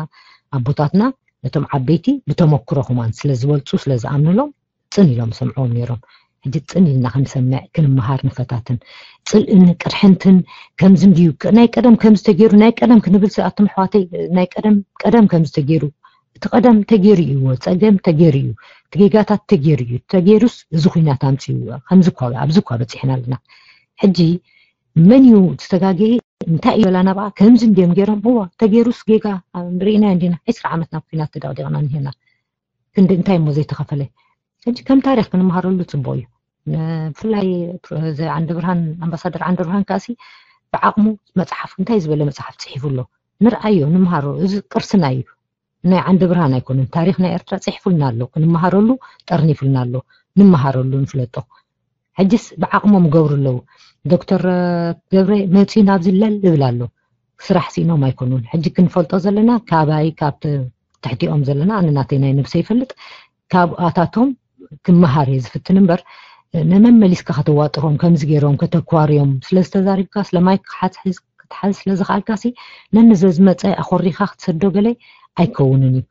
ኣቦታትና ነቶም ዓበይቲ ብተመክሮ ከማን ስለ ዝበልፁ ስለ ዝኣምንሎም ፅን ኢሎም ሰምዕዎም ነይሮም ሕጂ ፅን ኢልና ክንሰምዕ ክንመሃር ንፈታትን ፅልእን ቅርሕንትን ከምዚ እንድዩ ናይ ቀደም ከምዚ ተገይሩ ናይ ቀደም ክንብል ኣቶም ኣሕዋተይ ናይ ቀደም ቀደም ከምዚ ተገይሩ እቲ ቀደም ተገይሩ እዩ፣ ጸገም ተገይሩ እዩ፣ እቲ ጌጋታት ተገይሩ እዩ። ተገይሩስ እዚ ኹናት ኣምጺኡ፣ ከምዚ እኳ ኣብዚ እኳ በጺሕና ኣለና። ሕጂ መን እዩ እቲ ተጋገየ? እንታይ እዩ በላ ናብኣ? ከምዚ እንድዮም ገይሮም። እዋ ተገይሩስ ጌጋ ርኢና እንዲና። ዕስራ ዓመት ናብ ኹናት ተደቕዲቕና እንሄና። ክንዲ እንታይ እሞ ዘይተኸፈለ? ሕጂ ከም ታሪኽ ክንመሃረሉ ጽቡቕ እዩ። ብፍላይ እዚ ዓንደ ብርሃን ኣምባሳደር ዓንደ ብርሃን ካሲ ብዓቕሙ መጽሓፍ እንታይ ዝበለ መጽሓፍ ጽሒፉ ኣሎ ንርኣዮ፣ ንምሃሮ። እዚ ቅርስና እዩ። ናይ ዓንደ ብርሃን ኣይኮነን፣ ታሪኽ ናይ ኤርትራ ጽሒፉልና ኣሎ፣ ክንመሃረሉ ጠርኒፉልና ኣሎ። ንምሃረሉ፣ ንፍለጦ። ሕጅስ ብዓቕሞም ይገብሩ ኣለዉ። ዶክተር ገብረ መጺኡ ናብዚ ለል ይብል ኣሎ። ስራሕ ስኢኖም ኣይኮኑን። ሕጂ ክንፈልጦ ዘለና ካባይ ካብ ትሕቲኦም ዘለና ኣነ ናተይ ናይ ነብሰይ ይፈልጥ ካብኣታቶም ክመሃር እየ ዝፍትን እምበር ንመመሊስካ ከተዋጥሮም ከምዚ ገይሮም ከተኳርዮም ስለ ዝተዛሪብካ ስለማይ ክትሓዝ ስለ ዝኽኣልካ ሲ ነንዘዝመፀ ኣኾሪኻ ክትሰዶ ገለ ኣይከውንን እዩ።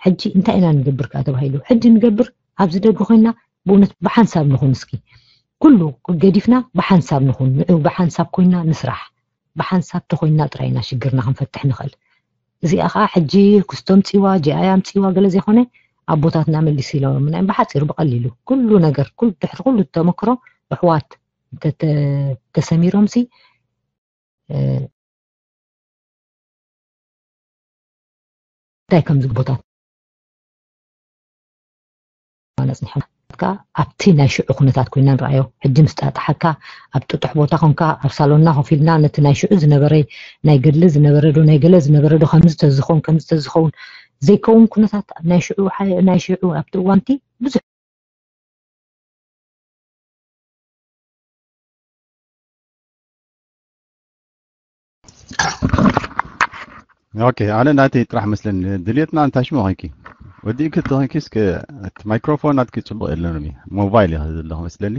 ሕጂ እንታይ ኢና ንገብር ከዓ ተባሂሉ ሕጂ ንገብር ኣብዚ ደገ ኮይና ብእውነት ብሓንሳብ ንኹን እስኪ ኩሉ ገዲፍና ብሓንሳብ ንኹን ንዑ ብሓንሳብ ኮይና ንስራሕ ብሓንሳብ ተኮይና ጥራይ ኢና ሽግርና ክንፈትሕ ንኽእል። እዚኣ ከዓ ሕጂ ክስቶ ኣምፂዋ ጂኣይ ኣምፂዋ ገለ ዘይኮነ ኣቦታትና መሊስ ኢሎም ናይ ብሓፂሩ ብቀሊሉ ኩሉ ነገር ኩሉ ድሕሪ ኩሉ ተመክሮ ኣሕዋት ተሰሚሮም ሲ እንታይ ከም ዝግቦታት ኣነፅኒሖም ኣብቲ ናይ ሽዑ ኩነታት ኮይና ንረኣዮ ሕጂ ምስ ጣጣሓካ ኣብ ጥጡሕ ቦታ ኮንካ ኣብ ሳሎንና ኮፍ ኢልና ነቲ ናይ ሽዑ ዝነበረ ናይ ገድሊ ዝነበረ ዶ ናይ ገለ ዝነበረ ዶ ከምዚ ተዝኸውን ከምዚ ተዝኸውን ዘይከውን ኩነታት ናይ ሽዑ ናይ ሽዑ ኣብቲ እዋንቲ ብዙሕ ኦኬ ኣነ ናተይ ጥራሕ መስለኒ ድልየትና እንታይ ሽሙ ኾንኪ ወዲእኪ ተኾንኪ እስከ እቲ ማይክሮፎን ናትኪ ፅቡቅ የለን ሞባይል እየ ዘለኹ መስለኒ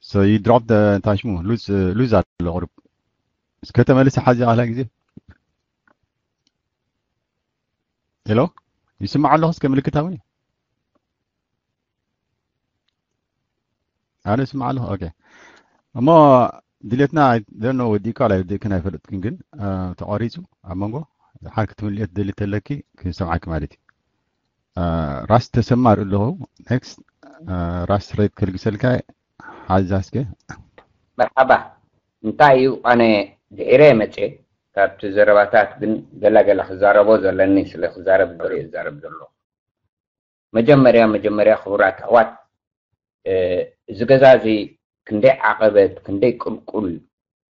so you drop the እንታይ ሽሙ ሉዝ ሉዝ ኣሎ ቁሩብ እስከ ተመልሰ ሓዚ ኣላ ግዜ ሄሎ ይስማዕ ኣለኹ እስከ ምልክት ኣውኒ ኣነ ስማዕ ኣለኹ ኦኬ እሞ ድሌትና ደኖ ወዲእካ ላይ ወዲእክን ኣይፈልጥክን ግን ተቋሪፁ ኣብ መንጎ ሓር ክትምልእት ደሊ ተለኪ ክንሰምዓኪ ማለት እዩ ራስ ተሰማ ርኢ ኣለኹ ኔክስት ራስ ሬት ከልግሰልካ ሓዛ እስከ መርሓባ እንታይ እዩ ኣነ ድሒረ መፅእ ካብቲ ዘረባታት ግን ገላገላ ክዛረቦ ዘለኒ ስለ ክዛረብ ዶ ይዛረብ ዘሎ መጀመርያ መጀመርያ ክቡራት ኣሕዋት እዚ ገዛ እዚ ክንደይ ዓቐበት ክንደይ ቁልቁል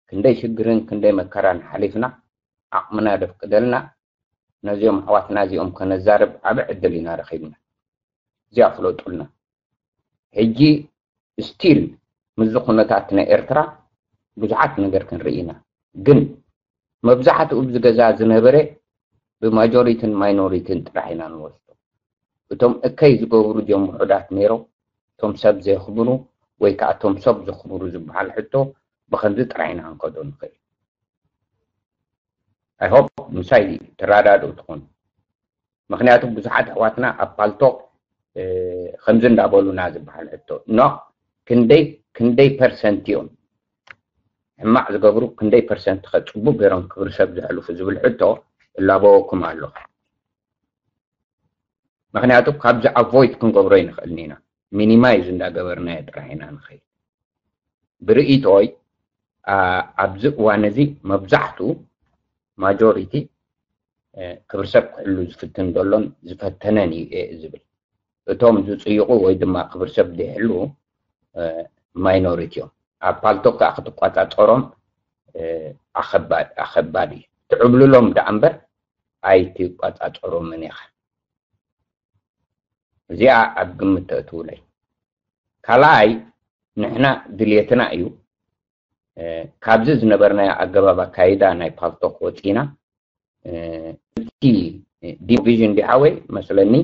ክንደይ ሽግርን ክንደይ መከራን ሓሊፍና ዓቕምና ደፍቅደልና ነዚኦም ኣሕዋትና እዚኦም ከነዛርብ ዓብ ዕድል ኢና ረኺብና እዚኣ ፍለጡልና ሕጂ ስቲል ምዚ ኩነታት ናይ ኤርትራ ብዙሓት ነገር ክንርኢ ኢና ግን መብዛሕትኡ ብዚ ገዛ ዝነበረ ብማጆሪትን ማይኖሪትን ጥራሕ ኢና ንወስዶ እቶም እከይ ዝገብሩ ጀም ውሑዳት ነይሮም እቶም ሰብ ዘየኽብሩ ወይ ከዓ እቶም ሰብ ዘኽብሩ ዝበሃል ሕቶ ብከምዚ ጥራሕ ኢና ክንከዶ ንኽእል I hope ምሳይ ትረዳድኡ ትኾኑ ምክንያቱ ብዙሓት ኣሕዋትና ኣብ ፓልቶክ ከምዚ እንዳበሉና ዝበሃል ሕቶ ኖ ክንደይ ክንደይ ፐርሰንት እዮም ሕማቕ ዝገብሩ ክንደይ ፐርሰንት ከ ፅቡቅ ገይሮም ክብሪ ሰብ ዘሕልፉ ዝብል ሕቶ እላበወኩም ኣለኹ ምክንያቱ ካብዚ ኣቮይድ ክንገብሮ ይንኽእልን ኢና ሚኒማይዝ እንዳገበርናዮ ጥራሕ ኢና ንኸይድ ብርእይቶይ ኣብዚ እዋን እዚ መብዛሕትኡ ማጆሪቲ ክብሪ ሰብ ክሕሉ ዝፍትን ዘሎን ዝፈተነን እዩ ዝብል እቶም ዝፅይቑ ወይ ድማ ክብሪ ሰብ ዘይሕሉ ማይኖሪቲ እዮም ኣብ ፓልቶክ ከዓ ክትቋፃፀሮም ኣኸባድ እዩ ትዕብልሎም ደኣ እምበር ኣይትቋፃፀሮምን ኢኻ እዚኣ ኣብ ግምት ተእትውለይ ካልኣይ ንሕና ድልየትና እዩ ካብዚ ዝነበርናዮ ኣገባብ ኣካይዳ ናይ ፓልቶክ ወፂና እቲ ዲቪዥን ዲሓወይ መስለኒ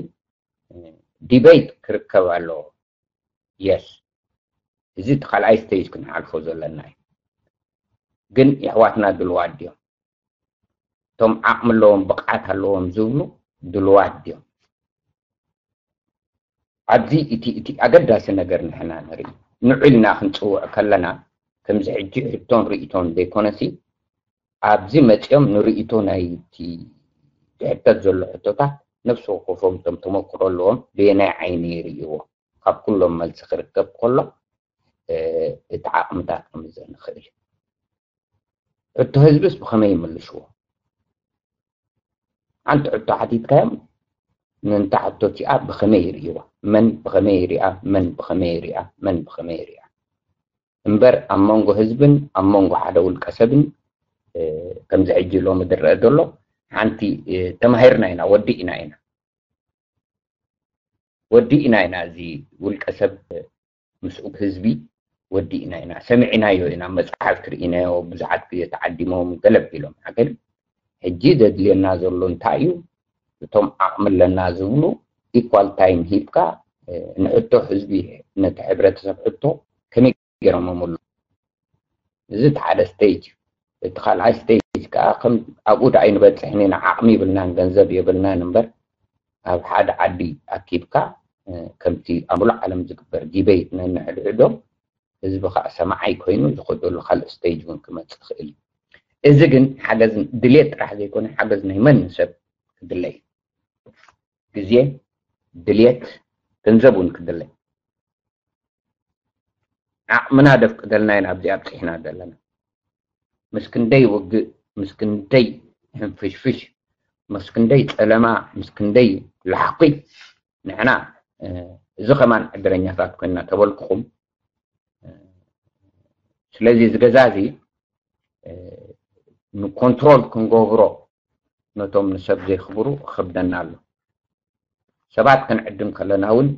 ዲቤት ክርከብ ኣለዎ የስ እዚ እቲ ካልኣይ ስቴጅ ክንሓልፎ ዘለና እዩ ግን የሕዋትና ድልዋት ድዮም እቶም ዓቕሚ ኣለዎም ብቕዓት ኣለዎም ዝብሉ ድልዋት ድዮም ኣብዚ እቲ እቲ ኣገዳሲ ነገር ንሕና ንርኢ ንዑ ኢልና ክንፅውዕ ከለና ከምዚ ሕጂ ሕቶን ርእቶን ዘይኮነሲ ኣብዚ መፂኦም ንርእቶ ናይቲ ዝሕተት ዘሎ ሕቶታት ነፍሲ ወከፎም እቶም ተመክሮ ኣለዎም በየናይ ዓይኒ ይርእይዎ? ካብ ኩሎም መልሲ ክርከብ ከሎ እቲ ዓቕምታት ክምዘን ይኽእል እዩ። ሕቶ ህዝብስ ብኸመይ ይምልስዎ? ሓንቲ ሕቶ ሓቲትካዮም ነንታ ሕቶ እቲኣ ብኸመይ ይርእይዋ? መን ብኸመይ ይሪኣ? መን ብኸመይ ይሪኣ? መን ብኸመይ ይሪኣ? እምበር ኣብ መንጎ ህዝብን ኣብ መንጎ ሓደ ውልቀ ሰብን ከምዚ ሕጂ ሎሚ ዝረአ ዘሎ ሓንቲ ተማሂርና ኢና፣ ወዲእና ኢና ወዲእና ኢና እዚ ውልቀ ሰብ ምስኡ ህዝቢ ወዲእና ኢና። ሰሚዕናዮ ኢና፣ መፅሓፍቲ ርኢናዮ፣ ብዙሓት ግዜ ተዓዲሞም ገለ ኣቢሎም ሓገል። ሕጂ ዘድልየና ዘሎ እንታይ እዩ? እቶም ዓቕሚ ኣለና ዝብሉ ኢኳል ታይም ሂብካ ንሕቶ ህዝቢ፣ ነቲ ሕብረተሰብ ሕቶ ከመይ ገይሮም መምሉ? እዚ እቲ ሓደ ስቴጅ እዩ። እቲ ካልኣይ ስቴጅ ከዓ ከም ኣብኡ ደኣ ኣይንበፅሕን ኢና፣ ዓቕሚ ይብልናን ገንዘብ የብልናን እምበር ኣብ ሓደ ዓዲ ኣኪብካ ከምቲ ኣብ ሙሉእ ዓለም ዝግበር ዲበይት ነንሕድሕዶም ህዝቢ ከዓ ሰማዓይ ኮይኑ ዝኸደሉ ካልእ ስቴጅ እውን ክመፅእ ይኽእል እዩ። እዚ ግን ሓገዝ ድልየት ጥራሕ ዘይኮነ ሓገዝ ናይ መን ሰብ ክድለ እዩ። ግዜ፣ ድልየት፣ ገንዘብ እውን ክድለ። ዓቕምና ደፍቅደልና ኢና ኣብዚ ኣብፂሕና ዘለና። ምስ ክንደይ ውግእ፣ ምስ ክንደይ ሕንፍሽፍሽ፣ ምስ ክንደይ ፀለማ፣ ምስ ክንደይ ላሕኩይ ንሕና እዚ ከማን ዕድረኛታት ኮይና ተበልኩኹም። ስለዚ እዚ ገዛ እዚ ንኮንትሮል ክንገብሮ ነቶም ንሰብ ዘይኽብሩ ክኸብደና ኣሎ። ሰባት ክንዕድም ከለና እውን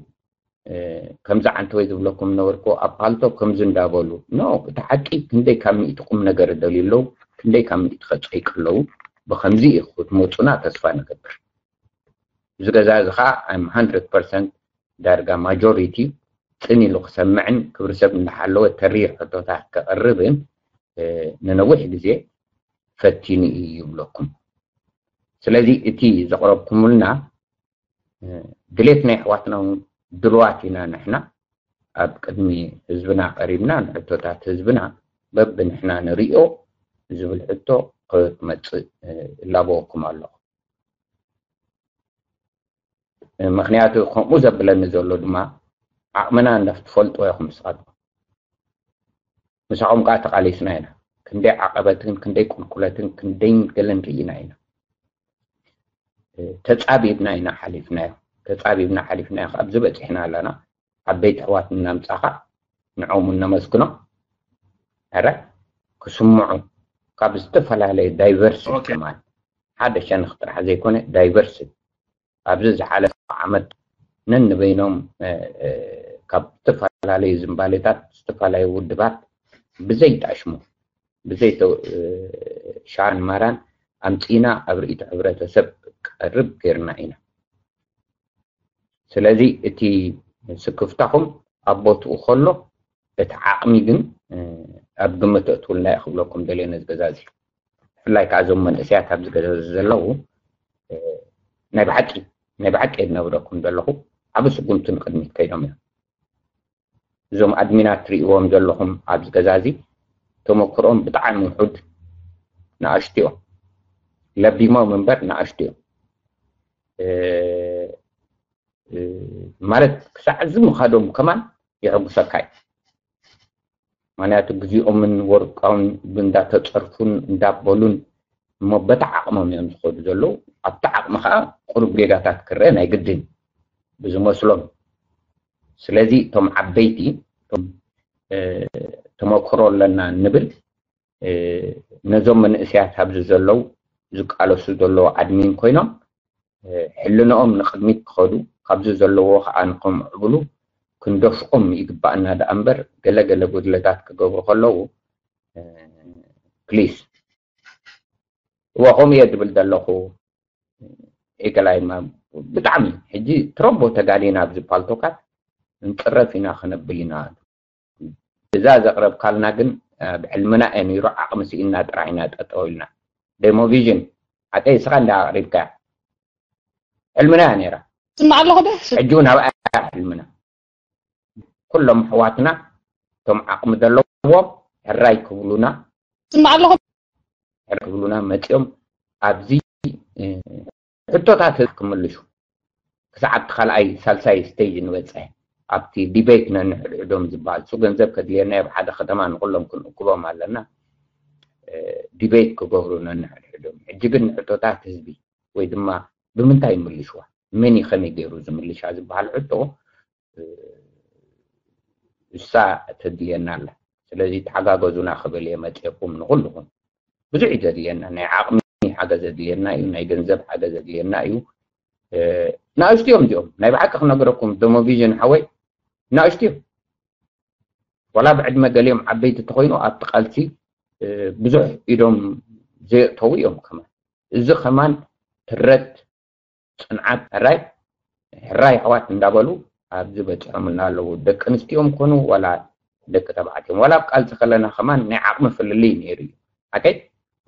ከምዚ ዓንተወይ ዝብለኩም ነበርኩ ኣብ ፓልቶ ከምዚ እንዳበሉ ኖ እቲ ሓቂ ክንደይ ካብ ሚእቲ ቁም ነገር ይደልዩ ኣለዉ፣ ክንደይ ካብ ሚእቲ ከፀይቁ ኣለዉ። ብከምዚ እዩ ክትመፁና ተስፋ ንገብር። እዚ ገዛ እዚ ከዓ I'm hundred percent ዳርጋ ማጆሪቲ ፅን ኢሉ ክሰምዕን ክብሪ ሰብ እንዳሓለወ ተሪር ሕቶታት ከቕርብን ንነዊሕ ግዜ ፈቲኑ እዩ ይብለኩም። ስለዚ እቲ ዘቕረብኩምልና ድሌት ናይ ኣሕዋትና እውን ድልዋት ኢና ንሕና ኣብ ቅድሚ ህዝብና ቀሪብና ንሕቶታት ህዝብና በብንሕና ንሪኦ ዝብል ሕቶ ክመፅእ እላበወኩም ኣለኹ። ምክንያቱ ከምኡ ዘብለኒ ዘሎ ድማ ዓቕምና እንዳ ክትፈልጥዎ ኢኹም ንስኻትኩም። ምሳኹም ከዓ ተቓሊስና ኢና። ክንደይ ዓቐበትን ክንደይ ቁልቁለትን ክንደይ ገለን ርኢና ኢና። ተፃቢብና ኢና ሓሊፍናዮ። ተፃቢብና ሓሊፍናዮ ኣብዚ በፂሕና ኣለና። ዓበይቲ ኣሕዋት እናምፃኻ ንዖም እነመስግኖም። ኣረ ክስምዑ ካብ ዝተፈላለየ ዳይቨርስ ከማን ሓደ ሸንኽ ጥራሕ ዘይኮነ ዳይቨርስ ኣብዚ ዝሓለፈ ዓመት ነንበይኖም ካብ ዝተፈላለዩ ዝንባሌታት ዝተፈላለዩ ውድባት ብዘይጣሽሙ ብዘይ ሻን ማራን ኣምፂና ኣብ ርእይቶ ሕብረተሰብ ቀርብ ገይርና ኢና። ስለዚ እቲ ስክፍታኹም ኣብ ቦትኡ ከሎ እቲ ዓቕሚ ግን ኣብ ግምት እትውልና እየ ክብለኩም ደልየ ነዚ ገዛ እዚ። ብፍላይ ከዓ እዞም መንእሰያት ኣብዚ ገዛ ዘለዉ ናይ ብሓቂ ናይ ብሓቂ የድነብረኩም ዘለኹ ዓብ ስጉምቲ ንቅድሚት ከይዶም እዮም። እዞም ኣድሚናት ትርእይዎም ዘለኹም ኣብዚ ገዛ እዚ ተመክሮም ብጣዕሚ ውሑድ ንኣሽቱ እዮም። ለቢሞም እምበር ንኣሽቱ እዮም። ማለት ክሳዕ እዚ ምኻዶም ከማን የሐጉሰካ እዩ። ምክንያቱ ግዜኦምን ወርቆምን እንዳተፀርፉን እንዳበሉን እሞ በታ ዓቕሞም እዮም ዝኸዱ ዘለዉ። ኣብቲ ዓቕሚ ከዓ ቁሩብ ጌጋታት ክረአ ናይ ግድን ብዝመስሎም። ስለዚ እቶም ዓበይቲ እቶም ተመክሮ ኣለና ንብል ነዞም መንእሰያት ኣብዚ ዘለዉ ዝቃለሱ ዘለዉ ኣድሚን ኮይኖም ሕልንኦም ንቕድሚት ክኸዱ ካብዚ ዘለዎ ከዓ ንኸምዕብሉ ክንደፍኦም ይግባኣና ደኣ እምበር ገለ ገለ ጉድለታት ክገብሩ ከለዉ ፕሊስ እወ ከምኡ እየ ዝብል ዘለኹ። ኤገላይ ብጣዕሚ ሕጂ ትረቦ ተጋዲና ኣብዚ ፓልቶካት እንፅረፍ ኢና ክነብል ኢና። እዛ ዘቕረብካልና ግን ኣብ ሕልምና እየ ነይሩ ዓቕሚ ስኢንና ጥራሕ ኢና ጠጠው ኢልና። ደሞቪዥን ሓቀይ እስኻ እንዳ ኣቕሪብካያ ሕልምና እያ ነይራ። ስማዕ ኣለኹ ዶ ሕጂ እውን ኣብኣ እያ ሕልምና። ኩሎም ኣሕዋትና እቶም ዓቕሚ ዘለዎም ሕራይ ክብሉና ስማዕ ኣለኹ ሕራይ ክብሉና መፂኦም ኣብዚ ሕቶታት ክምልሹ ክሳዕ ኣብቲ ካልኣይ ሳልሳይ ስቴጅ ንበፅሕ ኣብቲ ዲቤት ነንሕድሕዶም ዝበሃል እሱ ገንዘብ ከድልየና ኣብ ሓደ ከተማ ንኩሎም ክንእክቦም ኣለና። ዲቤት ክገብሩ ነንሕድሕዶም። ሕጂ ግን ንሕቶታት ህዝቢ ወይ ድማ ብምንታይ ይምልሽዋ፣ መን እዩ ከመይ ገይሩ ዝምልሻ ዝበሃል ሕቶ እሳ ተድልየና ኣላ። ስለዚ ተሓጋገዙና ክብል እየ መፅኤኩም ንኩልኩም። ብዙሕ እዩ ዘድልየና፣ ናይ ዓቕሚ ሓገዝ ዘድልየና እዩ፣ ናይ ገንዘብ ሓገዝ ዘድልየና እዩ። ናእሽቱ እዮም እዚኦም፣ ናይ ብሓቂ ክነገረኩም ደሞቪዥን ሓወይ ናእሽቱ እዮም። ዋላ ብዕድመ ገሊኦም ዓበይቲ ተኮይኑ ኣብቲ ቃልሲ ብዙሕ ኢዶም ዘየእተዉ እዮም። ከማን እዚ ከማን ትረት፣ ፅንዓት፣ ሕራይ ሕራይ ኣሕዋት እንዳበሉ ኣብዚ በፂሖምና ኣለዉ። ደቂ ኣንስትዮዮም ኮኑ ዋላ ደቂ ተባዕትዮም፣ ዋላ ኣብ ቃልሲ ከለና ከማን ናይ ዓቕሚ ፍልልይ ነይሩ እዩ። ሓቀይ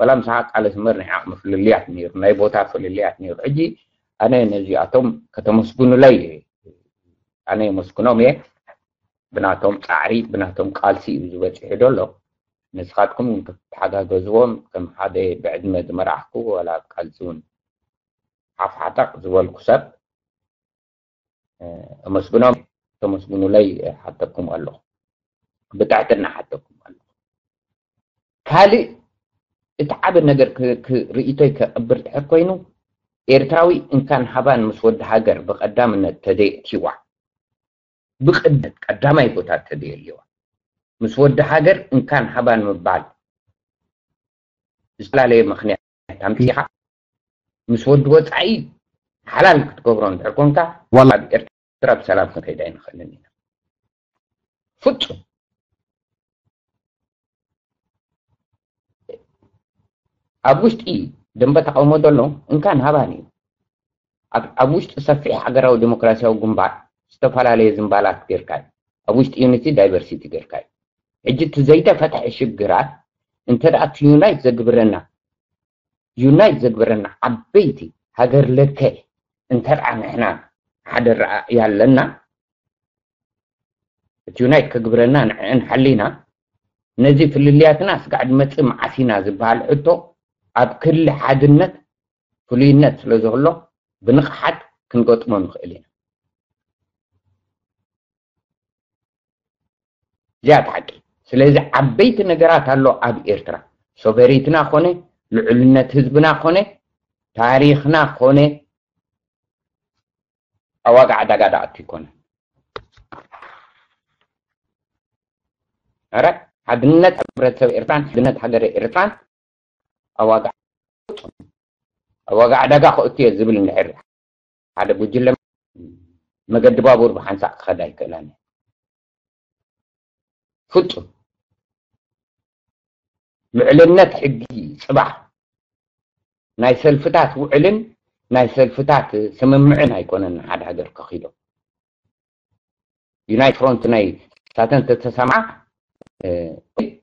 ዋላ ምሳኻ ቃለስ እምበር ናይ ዓቕሚ ፍልልያት ነይሩ፣ ናይ ቦታ ፍልልያት ነይሩ። ሕጂ ኣነ ነዚኣቶም ከተመስግኑለይ ኣነ የመስግኖም እየ። ብናቶም ፃዕሪ ብናቶም ቃልሲ እዩ ዝበፂሑ ዘሎ። ንስኻትኩም ክትተሓጋገዝዎም ከም ሓደ ብዕድመ ዝመራሕኩ ዋላ ኣብ ቃልሲ እውን ሓፍሓጠቕ ዝበልኩ ሰብ እመስግኖም። ተመስግኑለይ ሓተኩም ኣለኹ። ብትሕትና ሓተኩም ኣለኹ። ካልእ እቲ ዓቢ ነገር ክ- ክ- ርእይቶይ ከቕብር ድሕር ኮይኑ ኤርትራዊ እንካን ሃባን ምስ ወዲ ሃገር ብቐዳምነት ተዘይእትይዋ ብቕድመት ቀዳማይ ቦታ ተዘየልዋ ምስ ወዲ ሃገር እንካን ሃባን ምባል ዝተፈላለየ ምኽንያት ኣምፂኻ ምስ ወዲ ወፃኢ ሓላል ክትገብሮ እንድሕር ኮንካ ዋላ ኣብ ኤርትራ ብሰላም ክንከይድ ኣይንኽእልን ኢና። ፍፁም ኣብ ውሽጢ ደንበ ተቃውሞ ዘሎ እንካን ሃባን እዩ። ኣብ ውሽጢ ሰፊሕ ሃገራዊ ዲሞክራሲያዊ ግንባር ዝተፈላለየ ዝምባላት ጌርካ እዩ። ኣብ ውሽጢ ዩኒቲ ዳይቨርሲቲ ጌርካ እዩ። ሕጂ እቲ ዘይተፈትሐ ሽግራት እንተ ደኣ እቲ ዩናይት ዘግብረና ዩናይት ዘግብረና ዓበይቲ ሃገር ለከ እንተ ደኣ ንሕና ሓደ ረኣእያ ኣለና እቲ ዩናይት ከግብረና ንዕእን ሓሊና ነዚ ፍልልያትና ስጋዕ ድመፅእ መዓስ ኢና ዝበሃል ሕቶ ኣብ ክሊ ሓድነት ፍሉይነት ስለ ዝህሎ ብንቕሓት ክንገጥሞ ንኽእል ኢና። እዚኣ ሓቂ። ስለዚ ዓበይቲ ነገራት ኣሎ ኣብ ኤርትራ። ሶቨሬትና ኮነ ልዑልነት ህዝብና ኮነ ታሪኽና ኮነ ኣዋጋ ዕዳጋ ዳኣቱ ይኮነ። ረ ሓድነት ሕብረተሰብ ኤርትራን ሓድነት ሃገረ ኤርትራን ኣዋጋ ኣዋጋ ዕዳጋ ክእቱ እየ ዝብል እንድሕር ሓደ ጉጅለ መገዲ ባቡር ብሓንሳእ ክኸዳ ኣይክእላን። ፍጹም ልዕልነት ሕጊ ጽባሕ ናይ ሰልፍታት ውዕልን ናይ ሰልፍታት ስምምዕን ኣይኮነን። ሓደ ሃገር ከኺዶ ዩናይት ፍሮንት ናይ ሳተን ተተሰምዓ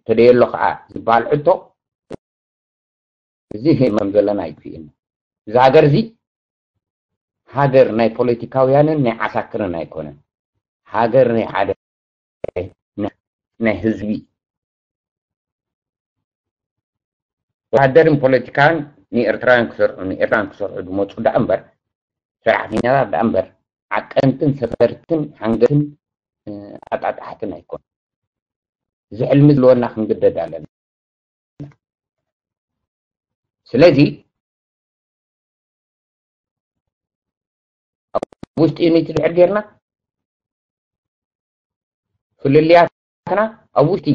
ተደየሎ ከዓ ዝበሃል ሕቶ እዚ ከም ዘለና ኣይክእን። እዚ ሃገር እዚ ሃገር ናይ ፖለቲካውያንን ናይ ዓሳክርን ኣይኮነን። ሃገር ናይ ሓደ ናይ ህዝቢ ወታደርን ፖለቲካን ንኤርትራውያን ክሰርሑ ንኤርትራን ክሰርሑ ዝመፁ ዳኣ እምበር ሰራሕተኛታት ዳኣ እምበር ዓቀንትን ሰፈርትን ሓንገትን ኣጣጣሕትን ኣይኮን። እዚ ሕልሚ ዝለወና ክንግደድ ኣለና። ስለዚ ኣብ ውሽጢ ዩኒቲ ድሕር ጌርና ፍልልያትና ኣብ ውሽጢ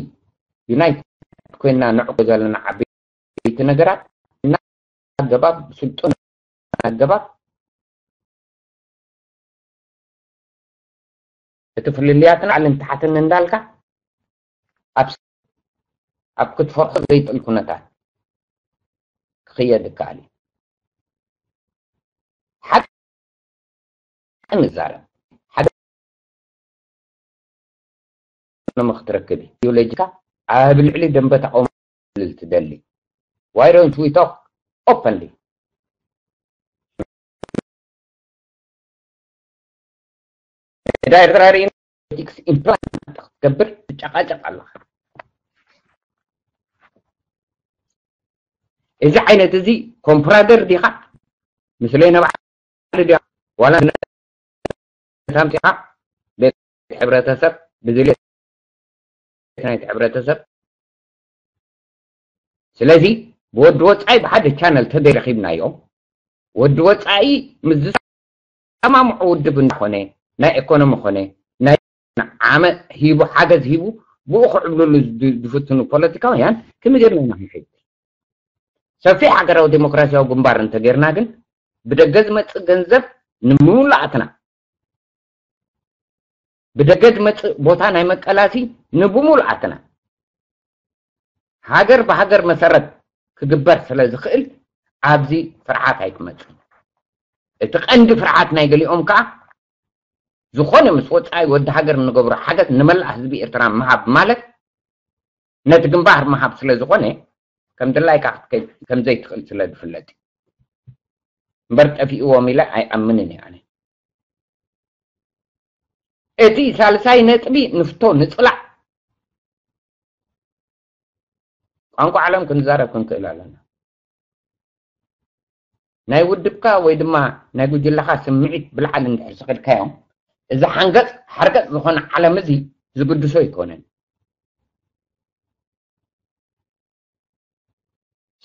ዩናይት ኮይና ንዕቆ ዘለና ዓበይቲ ነገራት እና ኣገባብ ስልጡን ኣገባብ እቲ ፍልልያትን ዓልን ታሕትን እንዳልካ ኣብ ኣብ ክትፈርሖ ዘይጥል ኩነታት ክኽየድ ይከኣል እዩ። ሓቂ ንዛረብ ሓደ ንመኽትረክብ ኢዲዮሎጂካ ኣብ ልዕሊ ደንበ ተቃውሞ ትደሊ why don't we talk openly? ዳይሬክተር ፖለቲክስ ኢምፕላንት ክትገብር ትጨቃጨቅ ኣለካ። እዚ ዓይነት እዚ ኮምፕራደር ዲኻ ምስለይ ነባዕሉ ዲኻ ዋላ ኣምፂኻ ቤት ሕብረተሰብ ብድሌት ናይቲ ሕብረተሰብ። ስለዚ ብወዲ ወፃኢ ብሓደ ቻነል ተደረኺብናዮ፣ ወዲ ወፃኢ ምስ ዝሰማምዖ ውድብ እንዳኾነ ናይ ኢኮኖሚ ኾነ ናይ ዓመ ሂቡ ሓገዝ ሂቡ ብኡ ክዕብልሉ ዝፍትኑ ፖለቲካውያን ከመይ ጌርና ኢና ክንከይድ? ሰፊሕ ሃገራዊ ዴሞክራሲያዊ ግንባር እንተጌርና ግን ብደገ ዝመፅእ ገንዘብ ንምሉኣትና፣ ብደገ ዝመፅእ ቦታ ናይ መቀላሲ ንብሙሉኣትና ሃገር ብሃገር መሰረት ክግበር ስለ ዝኽእል ኣብዚ ፍርሓት ኣይክመፅእ። እቲ ቀንዲ ፍርሓት ናይ ገሊኦም ከዓ ዝኾነ ምስ ወፃኢ ወዲ ሃገር እንገብሮ ሓገዝ ንመላእ ህዝቢ ኤርትራ ምሃብ ማለት ነቲ ግንባር ምሃብ ስለ ዝኾነ ከም ድላይካ ከም ዘይትኽእል ስለ ዝፍለጥ እዩ። እምበር ጠፊእዎም ኢለ ኣይኣምንን እየ ኣነ። እቲ ሳልሳይ ነጥቢ ንፍቶ ንፅላእ ቋንቋ ዓለም ክንዛረብ ክንክእል ኣለና። ናይ ውድብካ ወይ ድማ ናይ ጉጅለኻ ስምዒት ብላዕሊ እንድሕር ዝኸድካዮም እዚ ሓንገፅ ሓርገፅ ዝኾነ ዓለም እዚ ዝግድሶ ኣይኮነን።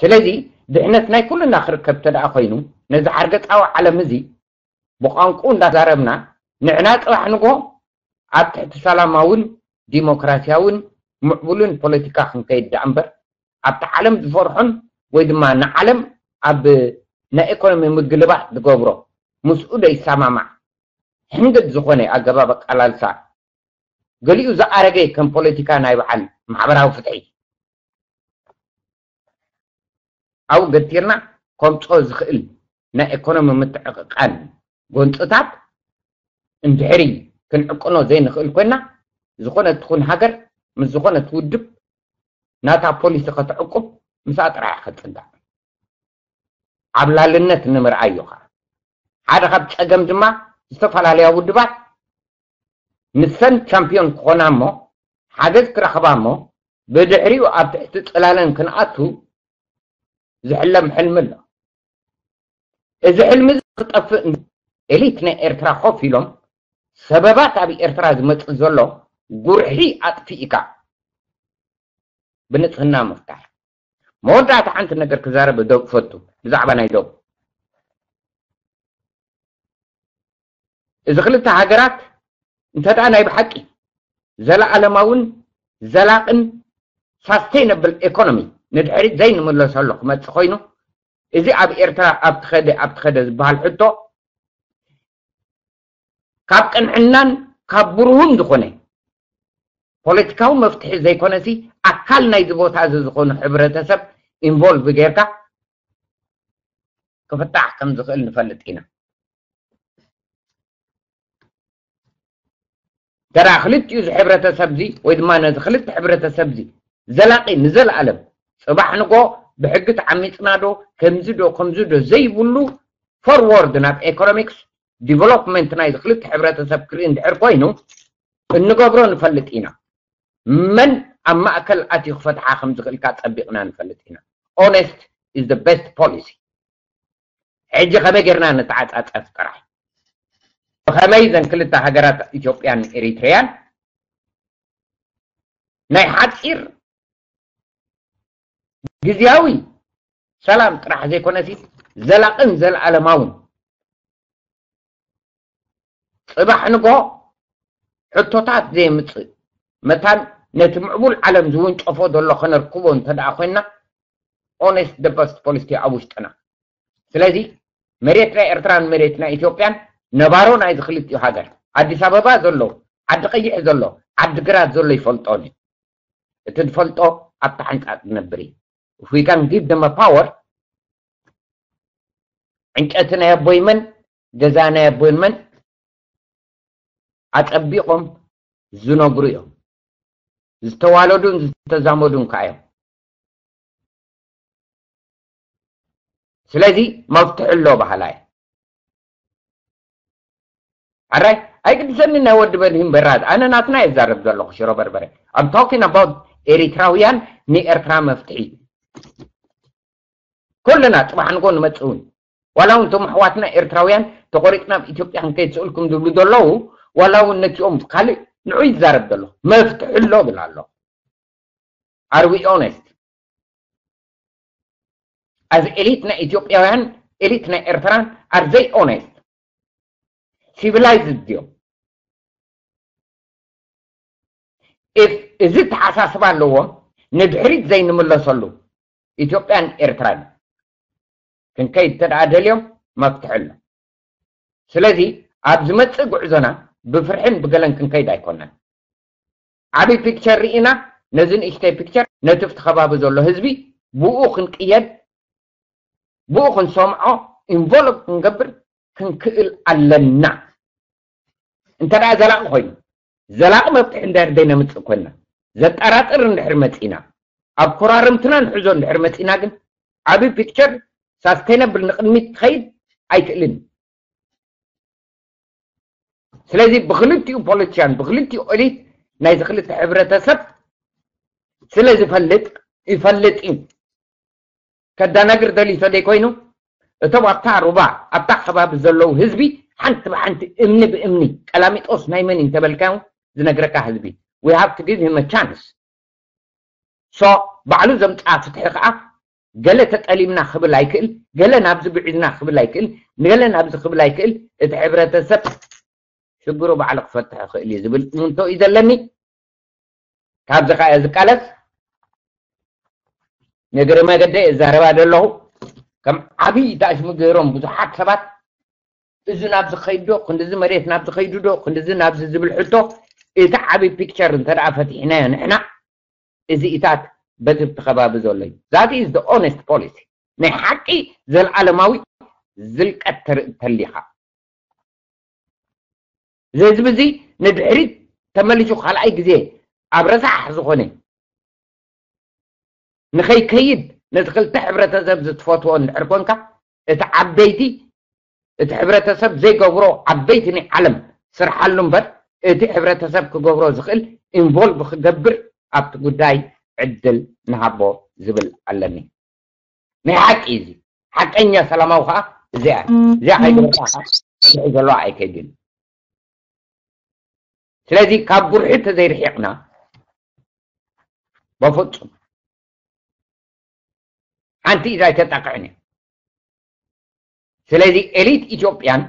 ስለዚ ድሕነት ናይ ኩልና ክርከብ ተደኣ ኮይኑ ነዚ ሓርገፃዊ ዓለም እዚ ብቋንቁ እንዳዛረብና ንዕና ፅባሕ ንጎ ኣብ ትሕቲ ሰላማውን ዲሞክራሲያውን ምዕቡልን ፖለቲካ ክንከይድ ደኣ እምበር ኣብቲ ዓለም ዝፈርሖን ወይ ድማ ንዓለም ኣብ ናይ ኢኮኖሚ ምግልባጥ ዝገብሮ ምስኡ ዘይሰማማዕ ሕንግድ ዝኾነ ኣገባብ ኣቀላልሳ ገሊኡ ዝኣረገ ከም ፖለቲካ ናይ በዓል ማሕበራዊ ፍትሒ ኣብኡ ገቲርና ከምፅኦ ዝኽእል ናይ ኢኮኖሚ ምትዕቕቃን ጎንፅታት እንድሕሪ ክንዕቅኖ ዘይንኽእል ኮይና ዝኾነት ትኹን ሃገር ምስ ዝኾነት ውድብ ናታ ፖሊሲ ከተዕቁብ ምስኣ ጥራሕ ከፅንታ ዓብላልነት ንምርኣዮ ከዓ ሓደ ካብ ፀገም ድማ ዝተፈላለያ ውድባት ንሰን ቻምፒዮን ክኾና እሞ ሓገዝ ክረኽባ እሞ ብድሕሪኡ ኣብ ትሕቲ ፅላለን ክንኣቱ ዝሕለም ሕልሚ ኣሎ። እዚ ሕልሚ እዚ ክጠፍእ ኤሊት ናይ ኤርትራ ኮፍ ኢሎም ሰበባት ኣብ ኤርትራ ዝመፅእ ዘሎ ጉርሒ ኣጥፊእካ ብንፅህና ምፍታሕ። መወዳእታ ሓንቲ ነገር ክዛረብ ዶ ፈቱ ብዛዕባ ናይ ዶብ እዚ ክልተ ሃገራት እንተ ደኣ ናይ ብሓቂ ዘለኣለማውን ዘላቕን ሳስቴይነብል ኢኮኖሚ ንድሕሪት ዘይንምለሰሉ ክመፅእ ኮይኑ እዚ ኣብ ኤርትራ ኣብ ትኸደ ኣብ ትኸደ ዝበሃል ሕቶ ካብ ቅንዕናን ካብ ብሩሁን ዝኾነ ፖለቲካዊ መፍትሒ ዘይኮነሲ ኣካል ናይዚ ቦታ እዚ ዝኾኑ ሕብረተሰብ ኢንቮልቭ ጌርካ ክፍታሕ ከም ዝኽእል ንፈልጥ ኢና። ተራ ክልቲኡ እዚ ሕብረተሰብ እዚ ወይ ድማ ነዚ ክልተ ሕብረተሰብ እዚ ዘላቂ ንዘለኣለም ፅባሕ ንጎ ብሕጊ ተዓሚፅና ዶ ከምዚ ዶ ከምዚ ዶ ዘይብሉ ፎርወርድ ናብ ኢኮኖሚክስ ዲቨሎፕመንት ናይዚ ክልተ ሕብረተሰብ ክርኢ እንድሕር ኮይኑ እንገብሮ ንፈልጥ ኢና። መን ኣብ ማእከል ኣትዩ ክፈትሓ ከም ዝኽእልካ ጸቢቕና ንፈልጥ ኢና። Honest is the best policy። ሕጂ ከመይ ጌርና ንተዓጻጸፍ ጥራሕ። ብኸመይ ዘን ክልተ ሃገራት ኢትዮጵያን ኤሪትሪያን ናይ ሓጺር ግዝያዊ ሰላም ጥራሕ ዘይኮነሲ ዘላቕን ዘለኣለማውን ጽባሕ ንጎ ሕቶታት ዘየምጽእ መታን ነቲ ምዕቡል ዓለም ዝውንጨፎ ዘሎ ከነርክቦ እንተ ደኣ ኮይንና ኦነስት the best policy ኣብ ውሽጥና። ስለዚ መሬት ናይ ኤርትራን መሬት ናይ ኢትዮጵያን ነባሮ ናይዚ ክልቲኡ ሃገር ኣዲስ ኣበባ ዘሎ ዓዲ ቀይሕ ዘሎ ዓዲ ግራት ዘሎ ይፈልጦን እዩ። እቲ ዝፈልጦ ኣብታ ሓንጻጽ ዝነብር እዩ። If we can give them a power ዕንጨቲ ናይ ኣቦይ መን ገዛ ናይ ኣቦይ መን ኣጸቢቖም ዝነግሩ እዮም። ዝተዋለዱን ዝተዛመዱን ከኣ እዮም። ስለዚ መፍትሒ ኣሎ በሃላይ። ኣራይ ኣይግድሰኒ ናይ ወዲ በድሂን በራድ ኣነ ናትና እየ ዝዛረብ ዘለኹ ሽሮ በርበረ። I'm talking about ኤሪትራውያን ንኤርትራ መፍትሒ ኩልና ጽባሕ ንጎ ንመጽእ እውን ዋላ እውን እቶም ኣሕዋትና ኤርትራውያን ተቆሪጽና ኣብ ኢትዮጵያ ክንከይድ ስእልኩም ዝብሉ ዘለዉ ዋላ እውን ነቲኦም ካልእ ንዑ ይዛረብ ዘሎ መፍትሒ ኣሎ ብል ኣሎ። Are we honest? As elite ናይ ኢትዮጵያውያን፣ elite ናይ ኤርትራን፣ are they honest? Civilized ድዮም? If እዚ ተሓሳስባ ኣለዎም፣ ንድሕሪት ዘይንምለሰሉ ኢትዮጵያን ኤርትራን ክንከይድ እንተ ደኣ ደልዮም መፍትሒ ኣሎ። ስለዚ ኣብ ዝመጽእ ጉዕዞና ብፍርሕን ብገለን ክንከይድ ኣይኮነን። ዓቢ ፒክቸር ርኢና፣ ነዚ ንእሽተይ ፒክቸር፣ ነቲ ኣብቲ ከባቢ ዘሎ ህዝቢ ብኡ ክንቅየድ፣ ብኡ ክንሰምዖ፣ ኢንቮልቭ ክንገብር ክንክእል ኣለና። እንተ ደኣ ዘላቂ ኮይኑ፣ ዘላቂ መፍትሒ እንድሕር ዘይነምጽእ ኮይና፣ ዘጠራጥር እንድሕር መጺና፣ ኣብ ኮራርምትና ንሕዞ እንድሕር መጺና ግን፣ ዓቢ ፒክቸር ሳስተይነብል ንቕድሚት ክኸይድ ኣይክእልን። ስለዚ ብክልቲኡ ፖለቲሽያን፣ ብክልቲኡ ኤሊት ናይዚ ክልተ ሕብረተሰብ ስለ ዝፈልጥ፣ ይፈልጥ እዩ። ከዳናግር ደሊቶ ደይ ኮይኑ፣ እቶም ኣብታ ሩባ፣ ኣብታ ከባቢ ዘለዉ ህዝቢ ሓንቲ ብሓንቲ፣ እምኒ ብእምኒ፣ ቀላሚጦስ ናይ መን እዩ እንተበልካዮም ዝነግረካ ህዝቢ። We have to give him a chance። So ባዕሉ ዘምጽኣ ፍትሒ ከኣ ገለ ተጠሊምና ክብል ኣይክእል፣ ገለ ናብዚ ብዒዝና ክብል ኣይክእል፣ ገለ ናብዚ ክብል ኣይክእል። እቲ ሕብረተሰብ ሽግሩ ባዕሉ ክፈትሕ ይኽእል እዩ ዝብል እምንቶ እዩ ዘለኒ። ካብዚ ከኣ እየ ዝቃለስ። ንእግሪ መገደይ እዛረባ ዘለኹ ከም ዓብዪ ዳሽሙ ገይሮም ብዙሓት ሰባት፣ እዚ ናብዚ ከይዱ ዶ፣ ክንድዚ መሬት ናብዚ ከይዱ ዶ፣ ክንድዚ ናብዚ ዝብል ሕቶ፣ እቲ ዓብዪ ፒክቸር እንተ ደኣ ፈቲሕናዮ ንሕና፣ እዚ ኢታት በቲ ኣብቲ ከባቢ ዘሎ እዩ። That is the honest policy። ናይ ሓቂ ዘልኣለማዊ ዝልቀት ተርኢ ተሊኻ። እዚ ህዝቢ እዚ ንድሕሪት ተመሊሱ ካልኣይ ግዜ ኣብ ረሳሕ ዝኾነ ንኸይከይድ፣ ነቲ ክልተ ሕብረተሰብ ዝትፈትዎ እንድሕር ኮንካ፣ እቲ ዓበይቲ፣ እቲ ሕብረተሰብ ዘይገብሮ ዓበይቲ ናይ ዓለም ስርሓሉ እምበር፣ እቲ ሕብረተሰብ ክገብሮ ዝኽእል ኢንቮልቭ ክገብር ኣብቲ ጉዳይ ዕድል ንሃቦ ዝብል ኣለኒ። ናይ ሓቂ እዚ ሓቀኛ ሰላማዊ ከዓ እዚኣ እያ። እዚኣ ከይገበርካ ከዓ ብድሕሪ ዘለዋ ኣይከይድን። ስለዚ ካብ ጉርሒ ተዘይርሒቕና፣ በፍጹም ሓንቲ ኢድ ኣይተጣቕዕን እያ። ስለዚ ኤሊት ኢትዮጵያን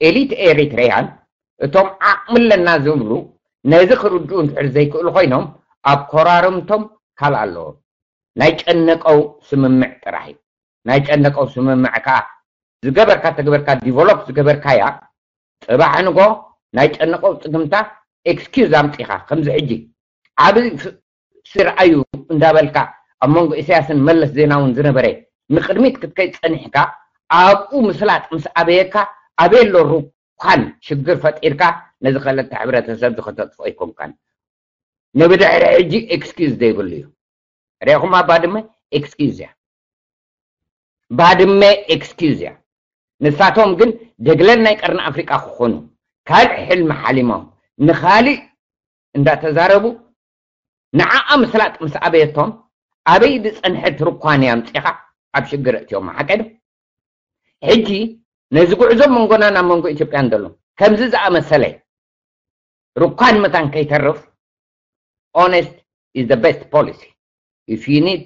ኤሊት ኤሪትሪያን፣ እቶም ዓቕሚ ኣለና ዝብሉ፣ ነዚ ክርድኡ እንድሕር ዘይክእሉ ኮይኖም፣ ኣብ ኮራርምቶም ካልእ ኣለዎም። ናይ ጨነቀው ስምምዕ ጥራሕ እዩ። ናይ ጨነቀው ስምምዕ ከዓ ዝገበርካ ተግበርካ፣ ዲቨሎፕ ዝገበርካያ፣ ጽባሕ ንጎ ናይ ጨነቀው ጽግምታ ኤክስኪዩዝ ኣምጺኻ፣ ከምዚ ሕጂ ዓቢ ፍ-፣ ስርኣዩ እንዳበልካ ኣብ መንጎ ኢሳያስን መለስ ዜናውን ዝነበረ ንቅድሚት ክትከይድ ጸኒሕካ፣ ኣብኡ ምስላጥ ምስ ኣበየካ፣ ኣበየ ኣሎ ሩኳን ሽግር ፈጢርካ፣ ነዚ ክልተ ሕብረተሰብ እዚ ከተጥፍኦ ኣይኮንካን። ንብድሕሪ ሕጂ ኤክስኪዩዝ ዘይብሉ እዩ። ርኢኹማ፣ ባድመ ኤክስኪዩዝ እያ። ባድመ ኤክስኪዩዝ እያ። ንሳቶም ግን ደግለን ናይ ቀርኒ ኣፍሪቃ ክኾኑ ካልእ ሕልሚ ሓሊሞም፣ ንኻልእ እንዳተዛረቡ፣ ንዓኣ ምስላጥ ምስ ኣበየቶም፣ ኣበይ ዝጸንሐት ሩኳን እያ ኣምጺኻ ኣብ ሽግር እትዮም፣ ሓቀ ዶ? ሕጂ ነዚ ጉዕዞ መንጎና ናብ መንጎ ኢትዮጵያን ዘሎ ከምዚ ዝኣመሰለ ሩኳን መታን ከይተርፍ፣ honest is the best policy። If you need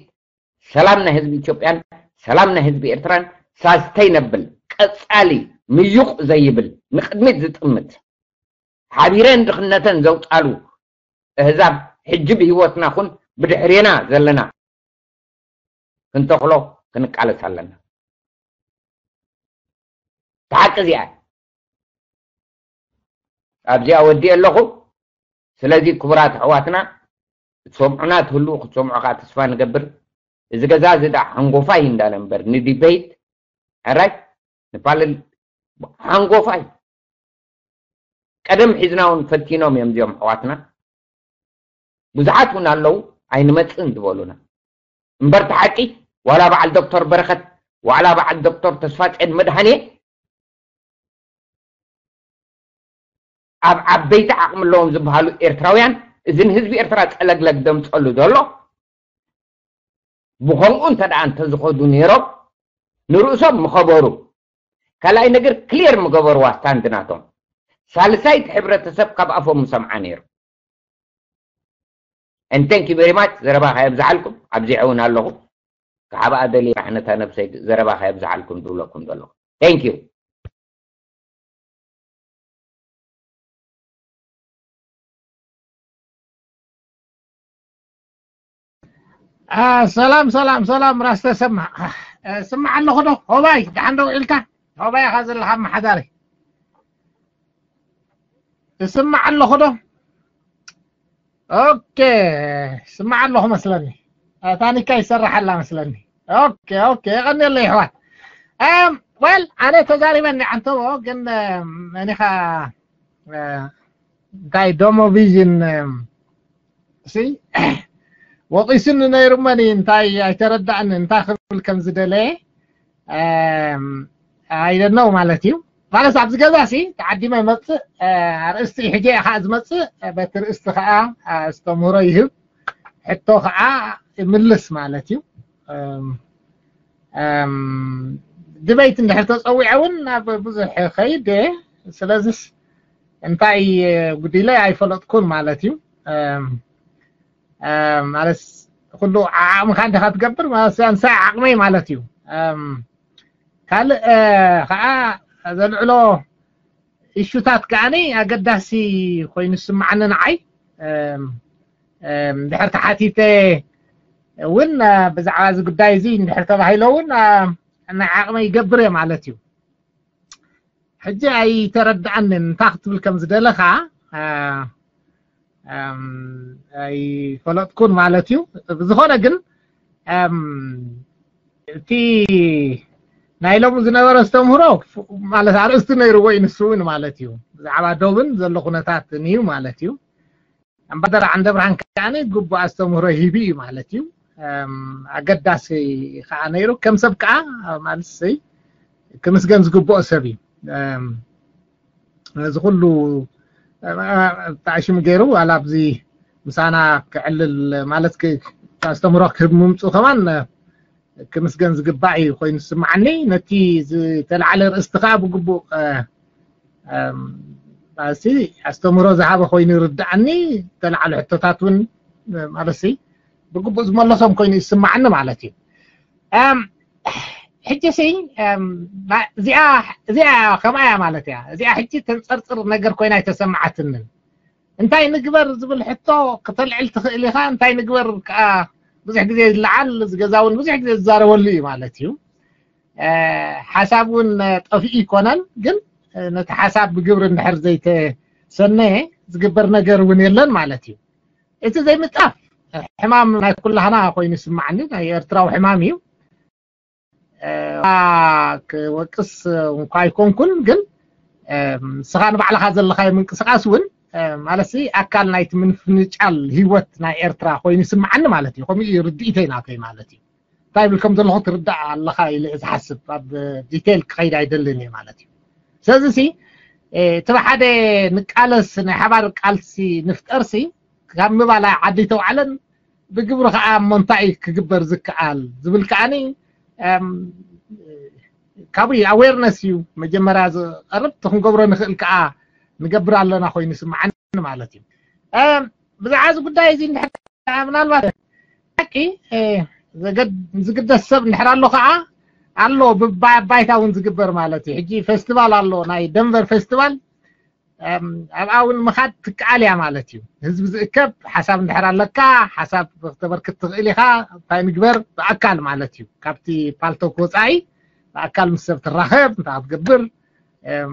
ሰላም ናይ ህዝቢ ኢትዮጵያን ሰላም ናይ ህዝቢ ኤርትራን፣ ሳስተይነብል፣ ቀጻሊ፣ ምዩቕ ዘይብል፣ ንቅድሚት ዝጥምት፣ ሓቢረን ድኽነተን ዘውጻሉ ኣህዛብ፣ ሕጂ ብህይወትና ኹን ብድሕሬና ዘለና ክንተኽሎ ክንቃለስ ኣለና። እቲ ሓቂ እዚኣ እያ። ኣብዚኣ ወዲኤ ኣለኹ። ስለዚ ክቡራት ኣሕዋትና፣ ክትሰምዑና ትህልዉ፣ ክትሰምዑ ከዓ ተስፋ ንገብር። እዚ ገዛ እዚ ደኣ ሓንጎፋይ እንዳለ እምበር፣ ንዲቤት፣ ሕራይ፣ ንፓለል ሓንጎፋይ። ቀደም ሒዝና እውን ፈቲኖም እዮም እዚኦም ኣሕዋትና። ብዙሓት እውን ኣለዉ ኣይንመጽእን ዝበሉና። እምበር እቲ ሓቂ፣ ዋላ በዓል ዶክተር በረኸት፣ ዋላ በዓል ዶክተር ተስፋጽዮን መድሃኔ፣ ኣብ ዓበይቲ ዓቕሚ ኣለዎም ዝበሃሉ ኤርትራውያን፣ እዚ ንህዝቢ ኤርትራ ጸለግለግ ደምጸሉ ዘሎ፣ ብኸምኡ እንተ ደኣ እንተዝኸዱ ነይሮም፣ ንርእሶም ምኸበሩ። ካልኣይ ነገር፣ ክሊየር ምገበርዋ ስታንድ ናቶም። ሳልሳይቲ ሕብረተሰብ ካብ ኣፎም ምሰምዓ ነይሩ። And thank you very much። ዘረባኻ የብዝሓልኩም። ኣብዚሐ እውን ኣለኹ። ክሓብኣ ደልየ፣ ኣሕነታ ነብሰይ፣ ዘረባኻ የብዝሓልኩም ዝብለኩም ዘለኹ። Thank you። ሰላም ሰላም ሰላም። ራስ ተሰማ፣ ስማዕ ኣለኹ ዶ? ሆባይ፣ ደሓን ዶ ውዒልካ? ሆባይ ኢኻ ዘለኻ ኣመሓዳሪ? እስማዕ ኣለኹ ዶ? ኦኬ፣ ስማዕ ኣለኹ መስለኒ። ታኒካ ይሰርሓላ መስለኒ። ኦኬ ኦኬ፣ የቐንየለይ ኣሕዋት። ወል፣ ኣነ ተዛሪበኒ ዓንተቦ፣ ግን መኒኻ እንታይ ዶሞ ቪዥን ሲ ወቒስኒ ነይሩ። መኒ እንታይ ኣይተረዳእኒ፣ እንታይ ክብል ከም ዝደለየ ኣይደነው ማለት እዩ። ማለት ኣብዚ ገዛ ሲ ተዓዲመ መፅእ፣ ኣርእስቲ ሕጂ እየ ከዓ ዝመፅእ። በቲ ርእስቲ ከዓ ኣስተምህሮ ይህብ፣ ሕቶ ከዓ ይምልስ ማለት እዩ። ድበይት እንድሕር ተፀዊዐ እውን ናብ ብዙሕ ከይድ እየ። ስለዚስ እንታይ ጉዲለ ኣይፈለጥኩን ማለት እዩ። ማለት ኩሉ ዓቕምካ እንዲካ ትገብር፣ ማለት ኣንሳይ ዓቕመይ ማለት እዩ። ካልእ ከዓ ዘልዕሎ እሹታት ከዓኒ ኣገዳሲ ኮይኑ ዝስማዓኒ ንዓይ። ድሕር ተሓቲተ እውን ብዛዕባ እዚ ጉዳይ እዚ እንድሕር ተባሂሎ እውን ናይ ዓቕመ ይገብር እየ ማለት እዩ። ሕጂ ኣይተረድኣንን እንታይ ክትብል ከም ዝደለኻ ኣይፈለጥኩን ማለት እዩ። ብዝኾነ ግን እቲ ናይ ሎሚ ዝነበረ ዝተምህሮ ማለት ኣርእስቲ ነይርዎ እዩ ንሱ እውን ማለት እዩ። ብዛዕባ ዶብን ዘሎ ኩነታትን እዩ ማለት እዩ። ኣምባደር ዓንደብርሃን ከዓኒ ግቡእ ኣስተምህሮ ሂቡ እዩ ማለት እዩ። ኣገዳሲ ከዓ ነይሩ። ከም ሰብ ከዓ ማለት ሰይ ክምስገን ዝግብኦ ሰብ እዩ። እዚ ኩሉ ተኣሽሙ ገይሩ ዋላ ኣብዚ ምሳና ክዕልል ማለት ኣስተምህሮ ክህብ ምምፁ ከማን ክምስገን ዝግባእ እዩ ኮይኑ ዝስምዓኒ። ነቲ ዝተላዕለ ርእስቲ ከዓ ብግቡእ ሲ ኣስተምህሮ ዝሃበ ኮይኑ ይርድኣኒ። ዝተላዕሉ ሕቶታት እውን ማለት ሲ ብግቡእ ዝመለሶም ኮይኑ ይስምዓኒ ማለት እዩ። ሕጂ ሲ እዚኣ ከምኣ እያ ማለት እያ። እዚኣ ሕጂ ተንፀርፅር ነገር ኮይና ኣይተሰምዓትንን። እንታይ ንግበር ዝብል ሕቶ ክተልዕል ትኽእል ኢኻ። እንታይ ንግበር ከዓ ብዙሕ ግዜ ዝለዓል ዝገዛ እውን ብዙሕ ግዜ ዝዛረበሉ እዩ ማለት እዩ። ሓሳብ እውን ጠፊኡ ይኮነን፣ ግን ነቲ ሓሳብ ብግብሪ እንድሕር ዘይተሰነየ ዝግበር ነገር እውን የለን ማለት እዩ። እቲ ዘይምጣፍ ሕማም ናይ ኩላህና ኮይኑ ይስምዓኒ፣ ናይ ኤርትራዊ ሕማም እዩ። ክወቅስ እንኳ ኣይኮንኩን፣ ግን ንስኻ ንባዕልኻ ዘለኻዮ ምንቅስቃስ እውን ማለት ኣካል ናይቲ ምንፍንጫል ህይወት ናይ ኤርትራ ኮይኑ ይስምዓኒ ማለት እዩ። ከምኡ እዩ ርድኢተይ ናተይ ማለት እዩ። እንታይ ብል ከም ዘለኹ ትርዳእ ኣለኻ ኢለ እየ ዝሓስብ። ኣብ ዲቴይል ክኸይድ ኣይደልን እየ ማለት እዩ። ስለዚ ሲ እቲ ብሓደ ንቃለስ ናይ ሓባር ቃልሲ ንፍጠር ሲ ካብ ምባል ዓዲ ተውዓለን ብግብሪ ከዓ እሞ እንታይ ክግበር ዝከኣል ዝብል ከዓኒ ካብኡ ኣዌርነስ እዩ መጀመርያ ዝቐርብ። እቲ ክንገብሮ ንኽእል ከዓ ንገብር ኣለና ኮይኑ ይስምዓኒ ማለት እዩ። ብዛዕባ እዚ ጉዳይ እዚ ምናልባት ሓቂ ዝግደስ ሰብ እንድሕር ኣሎ ከዓ ኣሎ ብባይታ እውን ዝግበር ማለት እዩ። ሕጂ ፌስቲቫል ኣሎ፣ ናይ ደንቨር ፌስቲቫል። ኣብኣ እውን ምኻድ ትከኣል እያ ማለት እዩ። ህዝቢ ዝእከብ ሓሳብ እንድሕር ኣለካ ሓሳብ ክተበርክት ትኽእል ኢኻ። እንታይ ንግበር ብኣካል ማለት እዩ። ካብቲ ፓልቶክ ወፃኢ ብኣካል ምስ ሰብ ትራኸብ እንታይ ክትገብር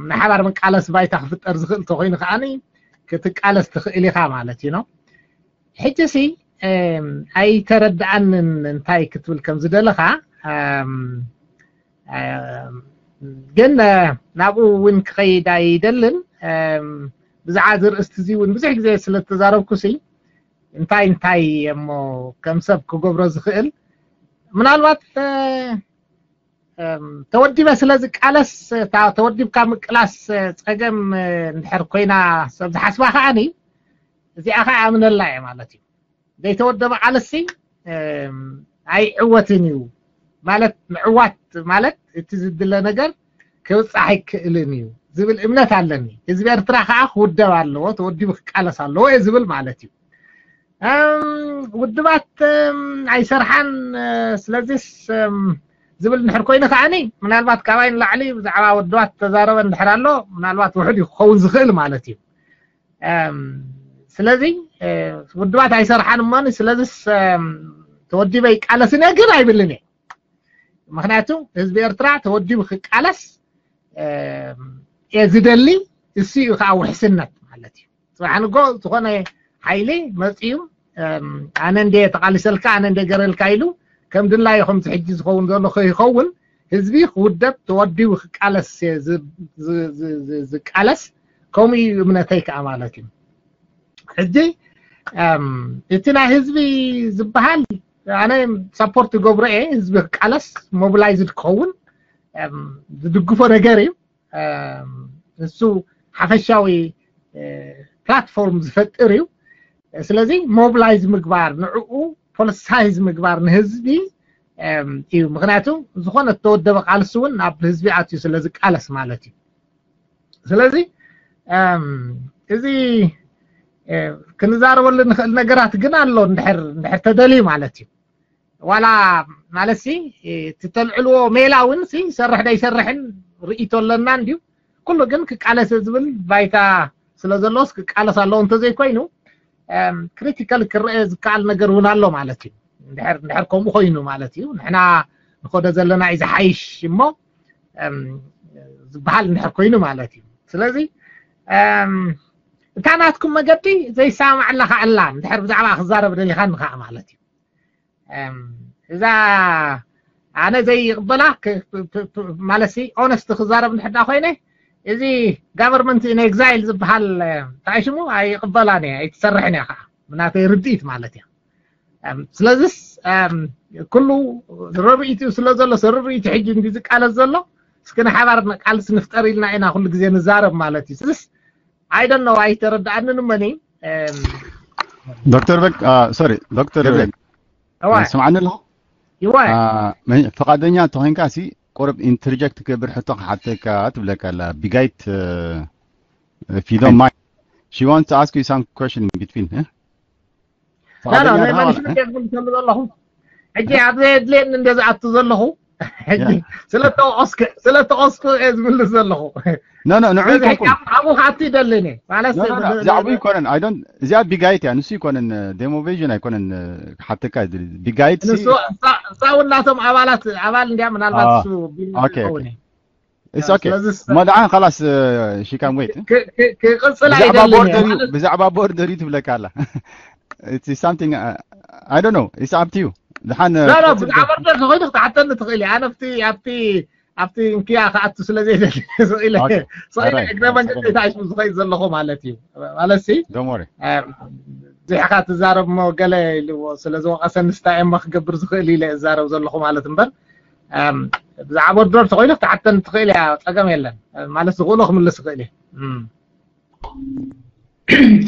ናይ ሓባር መቃለሲ ባይታ ክፍጠር ዝኽእል ተኮይኑ ከዓኒ ክትቃለስ ትኽእል ኢኻ ማለት እዩ ነው። ሕጂ ሲ ኣይተረድኣንን እንታይ ክትብል ከም ዝደለኻ፣ ግን ናብኡ እውን ክኸይድ ኣይደልን። ብዛዕባ እዚ ርእስቲ እዚ እውን ብዙሕ ግዜ ስለ ዝተዛረብኩ ሲ እንታይ እንታይ እሞ ከም ሰብ ክገብሮ ዝኽእል ምናልባት ተወዲበ ስለ ዝቃለስ ተወዲብካ ምቅላስ ፀገም እንድሕር ኮይና ሰብ ዝሓስባ ከዓኒ እዚኣ ከዓ ኣምነላ እየ ማለት እዩ። ዘይተወደበ ቃልሲ ኣይዕወትን እዩ ማለት ምዕዋት ማለት እቲ ዝድለ ነገር ክብፃሕ ኣይክእልን እዩ። ዝብል እምነት ኣለኒ። ህዝቢ ኤርትራ ከዓ ክውደብ ኣለዎ፣ ተወዲቡ ክቃለስ ኣለዎ እየ ዝብል ማለት እዩ። እም፣ ውድባት እም፣ ኣይሰርሓን፣ እ፣ ስለዚስ እም፣ ዝብል እንድሕር ኮይኑ ከዓኒ ምናልባት ካባይ ንላዕሊ ብዛዕባ ውድባት ተዛረበ እንድሕር ኣሎ ምናልባት ውሑድ እዩ ክኸውን ዝኽእል ማለት እዩ። እም፣ ስለዚ እ፣ ውድባት ኣይሰርሓን እሞ ስለዚስ እም፣ ተወዲበ ይቃለስን እየ ግን ኣይብልን እየ። ምክንያቱ ህዝቢ ኤርትራ ተወዲቡ ክቃለስ እየ ዝደሊ። እሱ እዩ ከዓ ውሕስነት ማለት እዩ። ፅባሕ ንጎ ዝኾነ ሓይሊ መፅዩ ኣነ እንደ ተቃሊሰልካ ኣነ እንደ ገረልካ ኢሉ ከም ድላዩ ከምዚ ሕጂ ዝኸውን ዘሎ ከይኸውን ህዝቢ ክውደብ ተወዲቡ ክቃለስ ዝቃለስ ከምኡ እዩ እምነተይ ከዓ ማለት እዩ። ሕጂ እቲ ናይ ህዝቢ ዝበሃል ኣነ ሳፖርት ይገብሮ እየ። ህዝቢ ክቃለስ ሞቢላይዝድ ክኸውን ዝድግፎ ነገር እዩ። እሱ ሓፈሻዊ ፕላትፎርም ዝፈጥር እዩ። ስለዚ ሞቢላይዝ ምግባር ንዕኡ ፖለቲሳይዝ ምግባር ንህዝቢ እዩ። ምክንያቱ ዝኾነ እተወደበ ቃልሲ እውን ናብ ህዝቢ ኣትዩ ስለ ዝቃለስ ማለት እዩ። ስለዚ እዚ ክንዛረበሉ ንኽእል ነገራት ግን ኣሎ እንድሕር እንድሕር ተደልዩ ማለት እዩ። ዋላ ማለት ሲ እቲ ተልዕልዎ ሜላ እውን ሲ ይሰርሕ ዶ ይሰርሕን ርእይቶ ኣለና እንድዩ። ኩሉ ግን ክቃለስ ዝብል ባይታ ስለ ዘለዎስ ክቃለስ ኣለዎ እንተዘይኮይኑ ክሪቲካል ክረአ ዝከኣል ነገር እውን ኣሎ ማለት እዩ። እንድሕር እንድሕር ከምኡ ኮይኑ ማለት እዩ ንሕና ንኸዶ ዘለና እዩ ዝሓይሽ እሞ ዝበሃል እንድሕር ኮይኑ ማለት እዩ። ስለዚ እታ ናትኩም መገዲ ዘይሰማማዓላ ከዓ ኣላ እንድሕር ብዛዕባ ክዛረብ ደሊኻኒ ከዓ ማለት እዩ። እዛ ኣነ ዘይቕበላ ማለት ኦነስት ክዛረብ እንድሕር ኮይነ እዚ ጋቨርንመንት ኢን ኤግዛይል ዝበሃል እንታይ ሽሙ ኣይቕበላን እየ ኣይትሰርሕን እያ ከዓ ብናተይ ርድኢት ማለት እያ። ስለዚስ ኩሉ ርርኢት እዩ ስለ ዘሎ ርርኢት ሕጂ እንዲ ዝቃለስ ዘሎ እስኪ ንሓባር ቃልሲ ንፍጠር ኢልና ኢና ኩሉ ግዜ ንዛረብ ማለት እዩ። ስለዚስ I don't know ኣይተረድኣንን እመኒ። ዶክተር በግ ሶሪ ዶክተር በግ እዋይ ስምዓኒ ኣለኹ። ይዋይ ፍቃደኛ ተኾይንካ ሲ ቁርብ ኢንተርጀክት ክገብር ሕቶ ክሓተካ ትብለካ ኣላ ቢጋይት if you don't mind she wants to ask you some question in between ዳዳ ናይ መልስ ምክንያት ዝብልሰሉ ዘለኹ ሕጂ ኣብ ዘየድልየኒ እንደ ዝኣቱ ዘለኹ ሕጂ ስለተወቀስኩ ስለተወቀስኩ እየ ዝምልስ ዘለኹ። ኖ ኖ ንዑ ስለዚ ሕጂ ኣብኡ ከኣቱ ይደልን እየ ማለት ዛዕቡ ይኮነን ኣይዶን እዚኣ ቢጋይት እያ ንሱ ይኮነን ዴሞቬዥን ኣይኮነን ክሓተካ ቢጋይት ንሱ እሳ እውን ናቶም ኣባላት ኣባል እንዲያ ምናልባት እሱ ቢል ኦኬ፣ ይኸውን ኦኬ። It's okay. እሞ ደኣ خلاص she can wait. ክቅፅል ብዛዕባ ኣይደልን ቦርደር እየ እዩ ብዛዕባ ቦርደር እዩ ትብለካ ኣላ። It's something I don't know. It's up to you. ደሓን ኖ ኖ ብዛዕባ ቦርደር ተኮይኑ ክትሓተኒ ትኽእል እየ። ኣነ ኣብቲ ኣብቲ ኣብቲ እንክያ ክኣቱ ስለ ዘይደሊ ስኢለ Okay. ስኢለ Alright. እግረ መንገዲ ታሽሙ ዝኸይድ ዘለኹ ማለት እዩ። ማለት ሲ Don't worry. ዚሕኻ ትዛረብ ሞ ገለ ኢልዎ ስለ ዝወቀሰ ንስታይ እሞ ክገብር ዝኽእል ኢለ እዛረብ ዘለኹ ማለት እምበር ብዛዕባ ቦርደር ተኮይኑ ክትሓተኒ ትኽእል እያ። ፀገም የለን ማለት ዝኽእሎ ክምልስ ይኽእል እየ።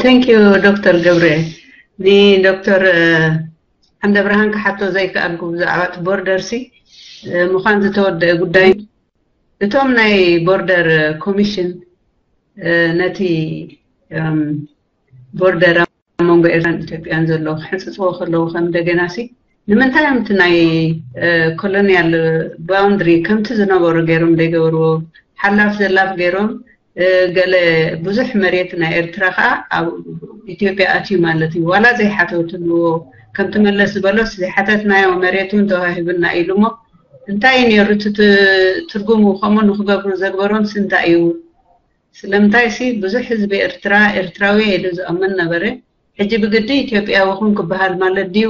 Thank you ዶክተር ገብርኤል። ንዶክተር ዓንደብርሃን ክሓቶ ዘይከኣልኩ ብዛዕባ እቲ ቦርደር ሲ ምዃን ዝተወደአ ጉዳይ እቶም ናይ ቦርደር ኮሚሽን ነቲ ቦርደር ኣብ መንጎ ኤርትራን ኢትዮጵያን ዘሎ ክሕንፅፅዎ ከለዉ ከም እንደገና ሲ ንምንታይ እዮም እቲ ናይ ኮሎኒያል ባውንድሪ ከምቲ ዝነበሩ ገይሮም ዘይገበርዎ ሓላፍ ዘላፍ ገይሮም ገለ ብዙሕ መሬት ናይ ኤርትራ ከዓ ኣብ ኢትዮጵያ ኣትዩ ማለት እዩ ዋላ ዘይሓተትዎ ከምቲ መለስ ዝበሎስ ዘይሓተትናዮ መሬት እውን ተዋሂብና ኢሉ እሞ እንታይ እዩ ነይሩ እቲ ትርጉሙ ከምኡ ንክገብሩ ዘግበሮም ሲ እንታይ እዩ ስለምንታይ ሲ ብዙሕ ህዝቢ ኤርትራ ኤርትራዊ ኢሉ ዝኣምን ነበረ ሕጂ ብግዲ ኢትዮጵያዊ ኹን ክበሃል ማለት ድዩ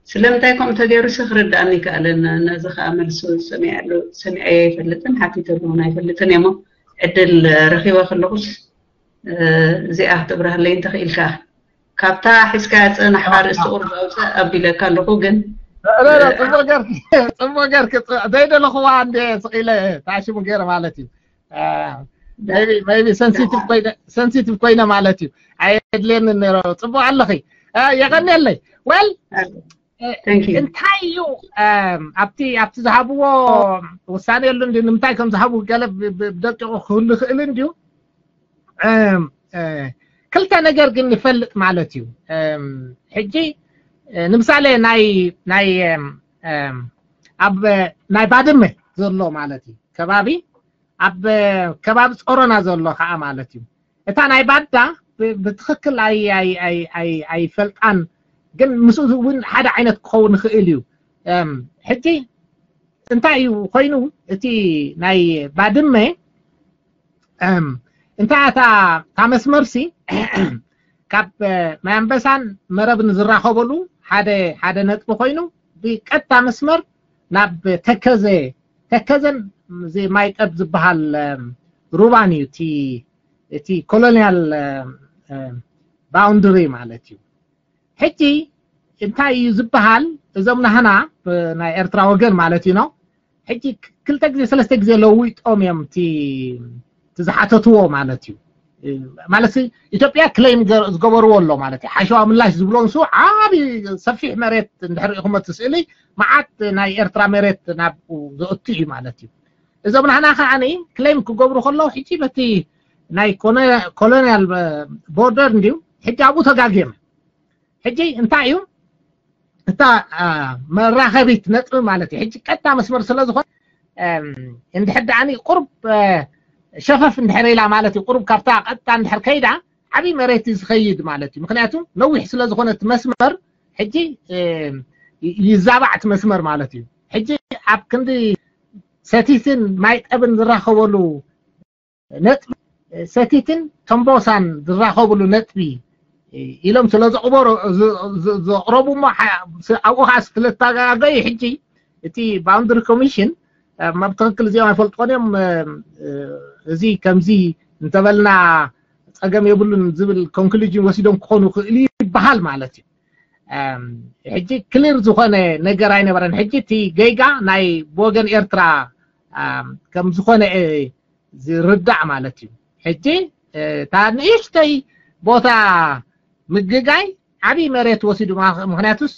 ስለምንታይ ከምኡ ተገይሩ ሲ ክርድኣኒ ይከኣለና ነዚ ከዓ መልሱ ሰሚዐሉ ሰሚዐዮ ኣይፈልጥን ሓቲተሉ እውን ኣይፈልጥን እየሞ ዕድል ረኪበ ከለኩስ እዚኣ ክትብረሃለይ እንተኽኢልካ ካብታ ሒዝካ ዝፀናሕካ ርእሲ ቁርብ ኣውፅእ ኣቢለካ ኣለኩ ግን ፅቡቅ ገርኪ ፅቡቅ ገርኪ ዘይደለኽዋ እንደ ስቂለ ታሽሙ ገይረ ማለት እዩ maybe sensitive ኮይነ ማለት እዩ ኣየድልየኒ ነይሮ ፅቡቅ ኣለኺ የቀንየለይ well Thank you. እንታይ እዩ ኣብቲ ኣብቲ ዝሃብዎ ውሳኔ የሉ እንዲ ንምንታይ ከም ዝሃቡ ገለ ብደቂቑ ክህሉ ይኽእል እንድዩ። ክልተ ነገር ግን ንፈልጥ ማለት እዩ። ሕጂ ንምሳሌ ናይ ናይ ኣብ ናይ ባድመ ዘሎ ማለት እዩ ከባቢ ኣብ ከባቢ ጾሮና ዘሎ ከዓ ማለት እዩ። እታ ናይ ባዳ ብትክክል ኣይፈልጣን፣ ግን ምስ እውን ሓደ ዓይነት ክኸውን ይኽእል እዩ። ሕጂ እንታይ እዩ ኮይኑ እቲ ናይ ባድመ እንታይ እታ መስመርሲ ካብ ማይ ኣንበሳን መረብን ዝራኸበሉ ሓደ ሓደ ነጥቢ ኮይኑ ብቀጥታ መስመር ናብ ተከዘ ተከዘን ማይጠብ ዝበሃል ሩባን እዩ እቲ colonial boundary ማለት እዩ። ሕጂ እንታይ እዩ ዝበሃል? እዞም ናህና ናይ ኤርትራ ወገን ማለት እዩ ነው። ሕጂ ክልተ ግዜ ሰለስተ ግዜ ለዊጦም እዮም እቲ ዝሓተትዎ ማለት እዩ። ማለት ኢትዮጵያ ክሌም ዝገበርዎ ኣሎ ማለት እዩ። ሓሸዋ ምላሽ ዝብሎ ንሱ ዓቢ ሰፊሕ መሬት እንድሕር ኢኹም እቲ ስእሊ መዓት ናይ ኤርትራ መሬት ናብኡ ዘእቱ እዩ ማለት እዩ። እዞም ናህና ከዓ ክሌም ክገብሩ ከለዉ ሕጂ በቲ ናይ colonial border እንድዩ ሕጂ ኣብኡ ተጋግዮም። ሕጂ እንታይ እዩ እታ መራኸቢት ነጥቢ ማለት እዩ። ሕጂ ቀጥታ መስመር ስለ ዝኾነ እንድሕር ደኣኒ ቁርብ ሸፈፍ እንድሕር ኢላ ማለት እዩ። ቁርብ ካብታ ቀጥታ እንድሕር ከይዳ ዓብዪ መሬት እዩ ዝኸይድ ማለት እዩ። ምክንያቱ ነዊሕ ስለ ዝኾነ እቲ መስመር ሕጂ ይዛባዕ እቲ መስመር ማለት እዩ። ሕጂ ኣብ ክንዲ ሰቲትን ማይጠብን ዝራኸበሉ ነጥቢ ሰቲትን ተንቦሳን ዝራኸብሉ ነጥቢ ኢሎም ስለ ዘቕረቡ እሞ ኣብኡ ከዓ ስለተጋገዩ ሕጂ እቲ boundary commission ኣብ ትክክል እዚኦም ኣይፈልጥዎን እዮም። እዚ ከምዚ እንተበልና ፀገም የብሉን ዝብል conclusion ወሲዶም ክኾኑ ክእሉ ይበሃል ማለት እዩ። ሕጂ ክሊር ዝኾነ ነገር ኣይነበረን። ሕጂ እቲ ገይጋ ናይ ብወገን ኤርትራ ከም ዝኾነ ዝርዳእ ማለት እዩ። ሕጂ እታ ንእሽተይ ቦታ ምግጋይ ዓብዪ መሬት ወሲዱ፣ ምክንያቱስ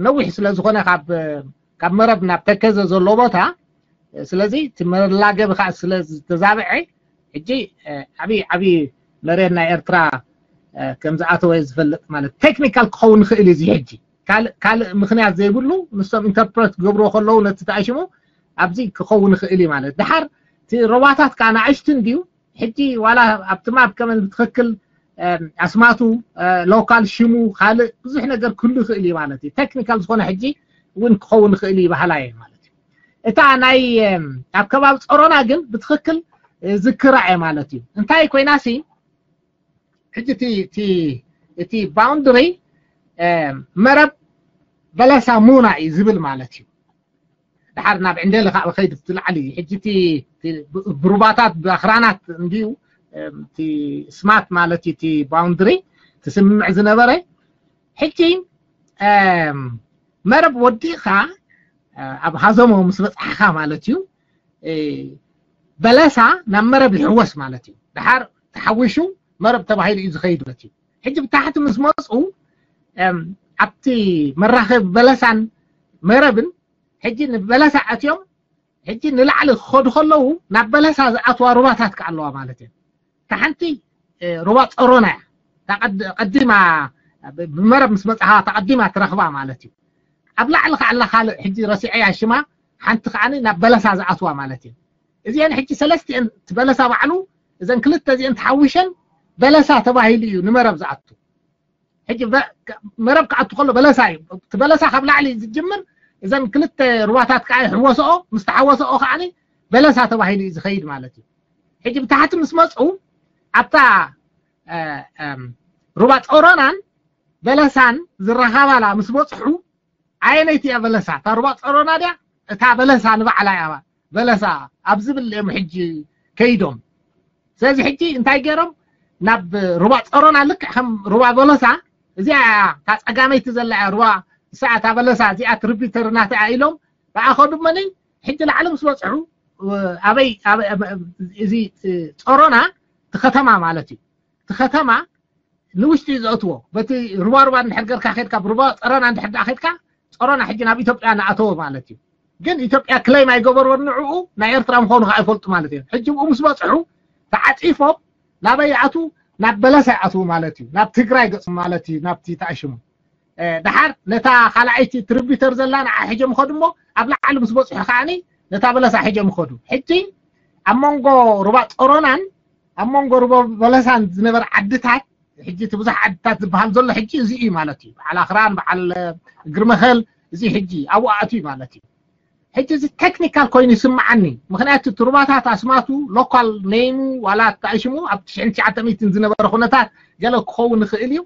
ነዊሕ ስለ ዝኾነ ካብ መረብ ናብ ተከዘ ዘሎ ቦታ፣ ስለዚ እቲ መላገቢ ከዓ ስለ ዝተዛብዐ ሕጂ ዓብዪ ዓብዪ መሬት ናይ ኤርትራ ከም ዝኣተወ ዝፈልጥ ማለት ቴክኒካል ክኸውን ይኽእል እዩ። እዚ ሕጂ ካልእ ምክንያት ዘይብሉ ንሶም ኢንተርፕሬት ክገብርዎ ከለዉ ነቲ ተኣሽሙ ኣብዚ ክኸውን ይኽእል እዩ ማለት። ድሓር እቲ ሮባታት ከዓ ንኣሽቱ እንድዩ። ሕጂ ዋላ ኣብቲ ማፕ ከመን ብትክክል ኣስማቱ፣ ሎካል ሽሙ፣ ካልእ ብዙሕ ነገር ክህሉ ይኽእል እዩ ማለት እዩ። ቴክኒካል ዝኾነ ሕጂ እውን ክኸውን ይኽእል እዩ ባህላ እየ ማለት እዩ። እታ ናይ ኣብ ከባቢ ጸሮና ግን ብትክክል ዝክራ እየ ማለት እዩ። እንታይ ኮይና ሲ ሕጂ እቲ boundary መረብ በለሳ ሙና እዩ ዝብል ማለት እዩ። ድሓር ናብ ዕንደሊ ከዓ ከይድ ትላዕሊ ሕጂ እቲ ብሩባታት ብኣኽራናት እንድዩ እቲ ስማት ማለት እዩ እቲ boundary ትስምምዕ ዝነበረ። ሕጂ መረብ ወዲኻ ኣብ ሃዘሞ ምስ በፃሕኻ ማለት እዩ በለሳ ናብ መረብ ይሕወስ ማለት እዩ። ድሓር ተሓዊሹ መረብ ተባሂሉ እዩ ዝኸይድ ማለት እዩ። ሕጂ ብታሕቲ ምስ መፁ ኣብቲ መራኸቢ በለሳን መረብን ሕጂ ንበለሳ ኣትዮም ሕጂ ንላዕሊ ክኸዱ ከለዉ ናብ በለሳ ዝኣትዋ ሩባታት ከዓ ኣለዋ ማለት እዩ። እታ ሓንቲ ሩባ ፀሮና እያ። ቀዲማ ብመረብ ምስ መፅኻ ተቐዲማ ትረኽባ ማለት እዩ። ኣብ ላዕሊ ከዓ ኣላ ካልእ ሕጂ ረሲዐያ ሽማ ሓንቲ ከዓ ናብ በለሳ ዝኣትዋ ማለት እዩ። እዚአን ሕጂ ሰለስቲአን እቲ በለሳ ባዕሉ እዘን ክልተ እዚአን ተሓዊሸን በለሳ ተባሂሉ እዩ ንመረብ ዝኣቱ። ሕጂ መረብ ክኣቱ ከሎ በለሳ እዩ እቲ በለሳ ካብ ላዕሊ ዝጅምር እዘን ክልተ ሩባታት ከዓ ይሕወሰኦ ምስ ተሓወሰኦ ከዓ በለሳ ተባሂሉ እዩ ዝኸይድ ማለት እዩ። ሕጂ ብታሕቲ ምስ መፁ ኣብታ ሩባ ፀሮናን በለሳን ዝረኻባላ ምስ በፅሑ ኣየነይቲ እያ በለሳ እታ ሩባ ፀሮና ድያ እታ በለሳ ንባዕላ እያ በለሳ ኣብ ዝብል እዮም ሕጂ ከይዶም። ስለዚ ሕጂ እንታይ ገይሮም ናብ ሩባ ፀሮና ልክዕ ከም ሩባ በለሳ እዚኣ እያ እታ ፀጋመይቲ ዘላ እያ ሩባ እሳ እታ በለሳ እዚኣ ትርቢተር ናታ እያ ኢሎም ብኣኸዱ መኒ ሕጂ ላዕሊ ምስ በፅሑ ኣበይ እዚ ፀሮና እቲ ከተማ ማለት እዩ እቲ ከተማ ንውሽጢ እዩ ዘእትዎ በቲ ሩባ ሩባ እንድሕር ገርካ ከድካ ብሩባ ፀረና እንድሕር ዳ ከድካ ጸሮና ሕጂ ናብ ኢትዮጵያ ንኣተወ ማለት እዩ። ግን ኢትዮጵያ ክሌም ኣይገበርዎን ንዕኡ፣ ናይ ኤርትራ ምዃኑ ከዓ ኣይፈልጡ ማለት እዮም። ሕጂ ብኡ ምስ በጽሑ ተዓጺፎም ናበይ ይኣትዉ? ናብ በለሳ ይኣትዉ ማለት እዩ። ናብ ትግራይ ገጽ ማለት እዩ፣ ናብቲ ተኣሽሙ። እ፣ ደሓር ነታ ካልኣይቲ ትርቢተር ዘላ ንዓ ሒጀም ይኸዱ እሞ ኣብ ላዕሊ ምስ በጽሑ ከዓኒ ነታ በለሳ ሒጀም ይኸዱ። ሕጂ ኣብ መንጎ ሩባ ጸሮናን ኣብ መንጎ ሩባ በለሳን ዝነበረ ዓድታት፣ ሕጂ እቲ ብዙሕ ዓድታት ዝበሃል ዘሎ ሕጂ እዚ እዩ ማለት እዩ። በዓል ኣኽራን፣ በዓል እግሪ መኸል፣ እዚ ሕጂ ኣብኡ ኣእትዩ ማለት እዩ። ሕጂ እዚ ቴክኒካል ኮይኑ ይስምዓኒ። ምኽንያቱ እቲ ሩባታት ኣስማቱ ሎካል ኔሙ ዋላ ተኣሽሙ ኣብ ትሽዓን ትሽዓተ ሚእትን ዝነበረ ኩነታት ገለ ክኸውን ይኽእል እዩ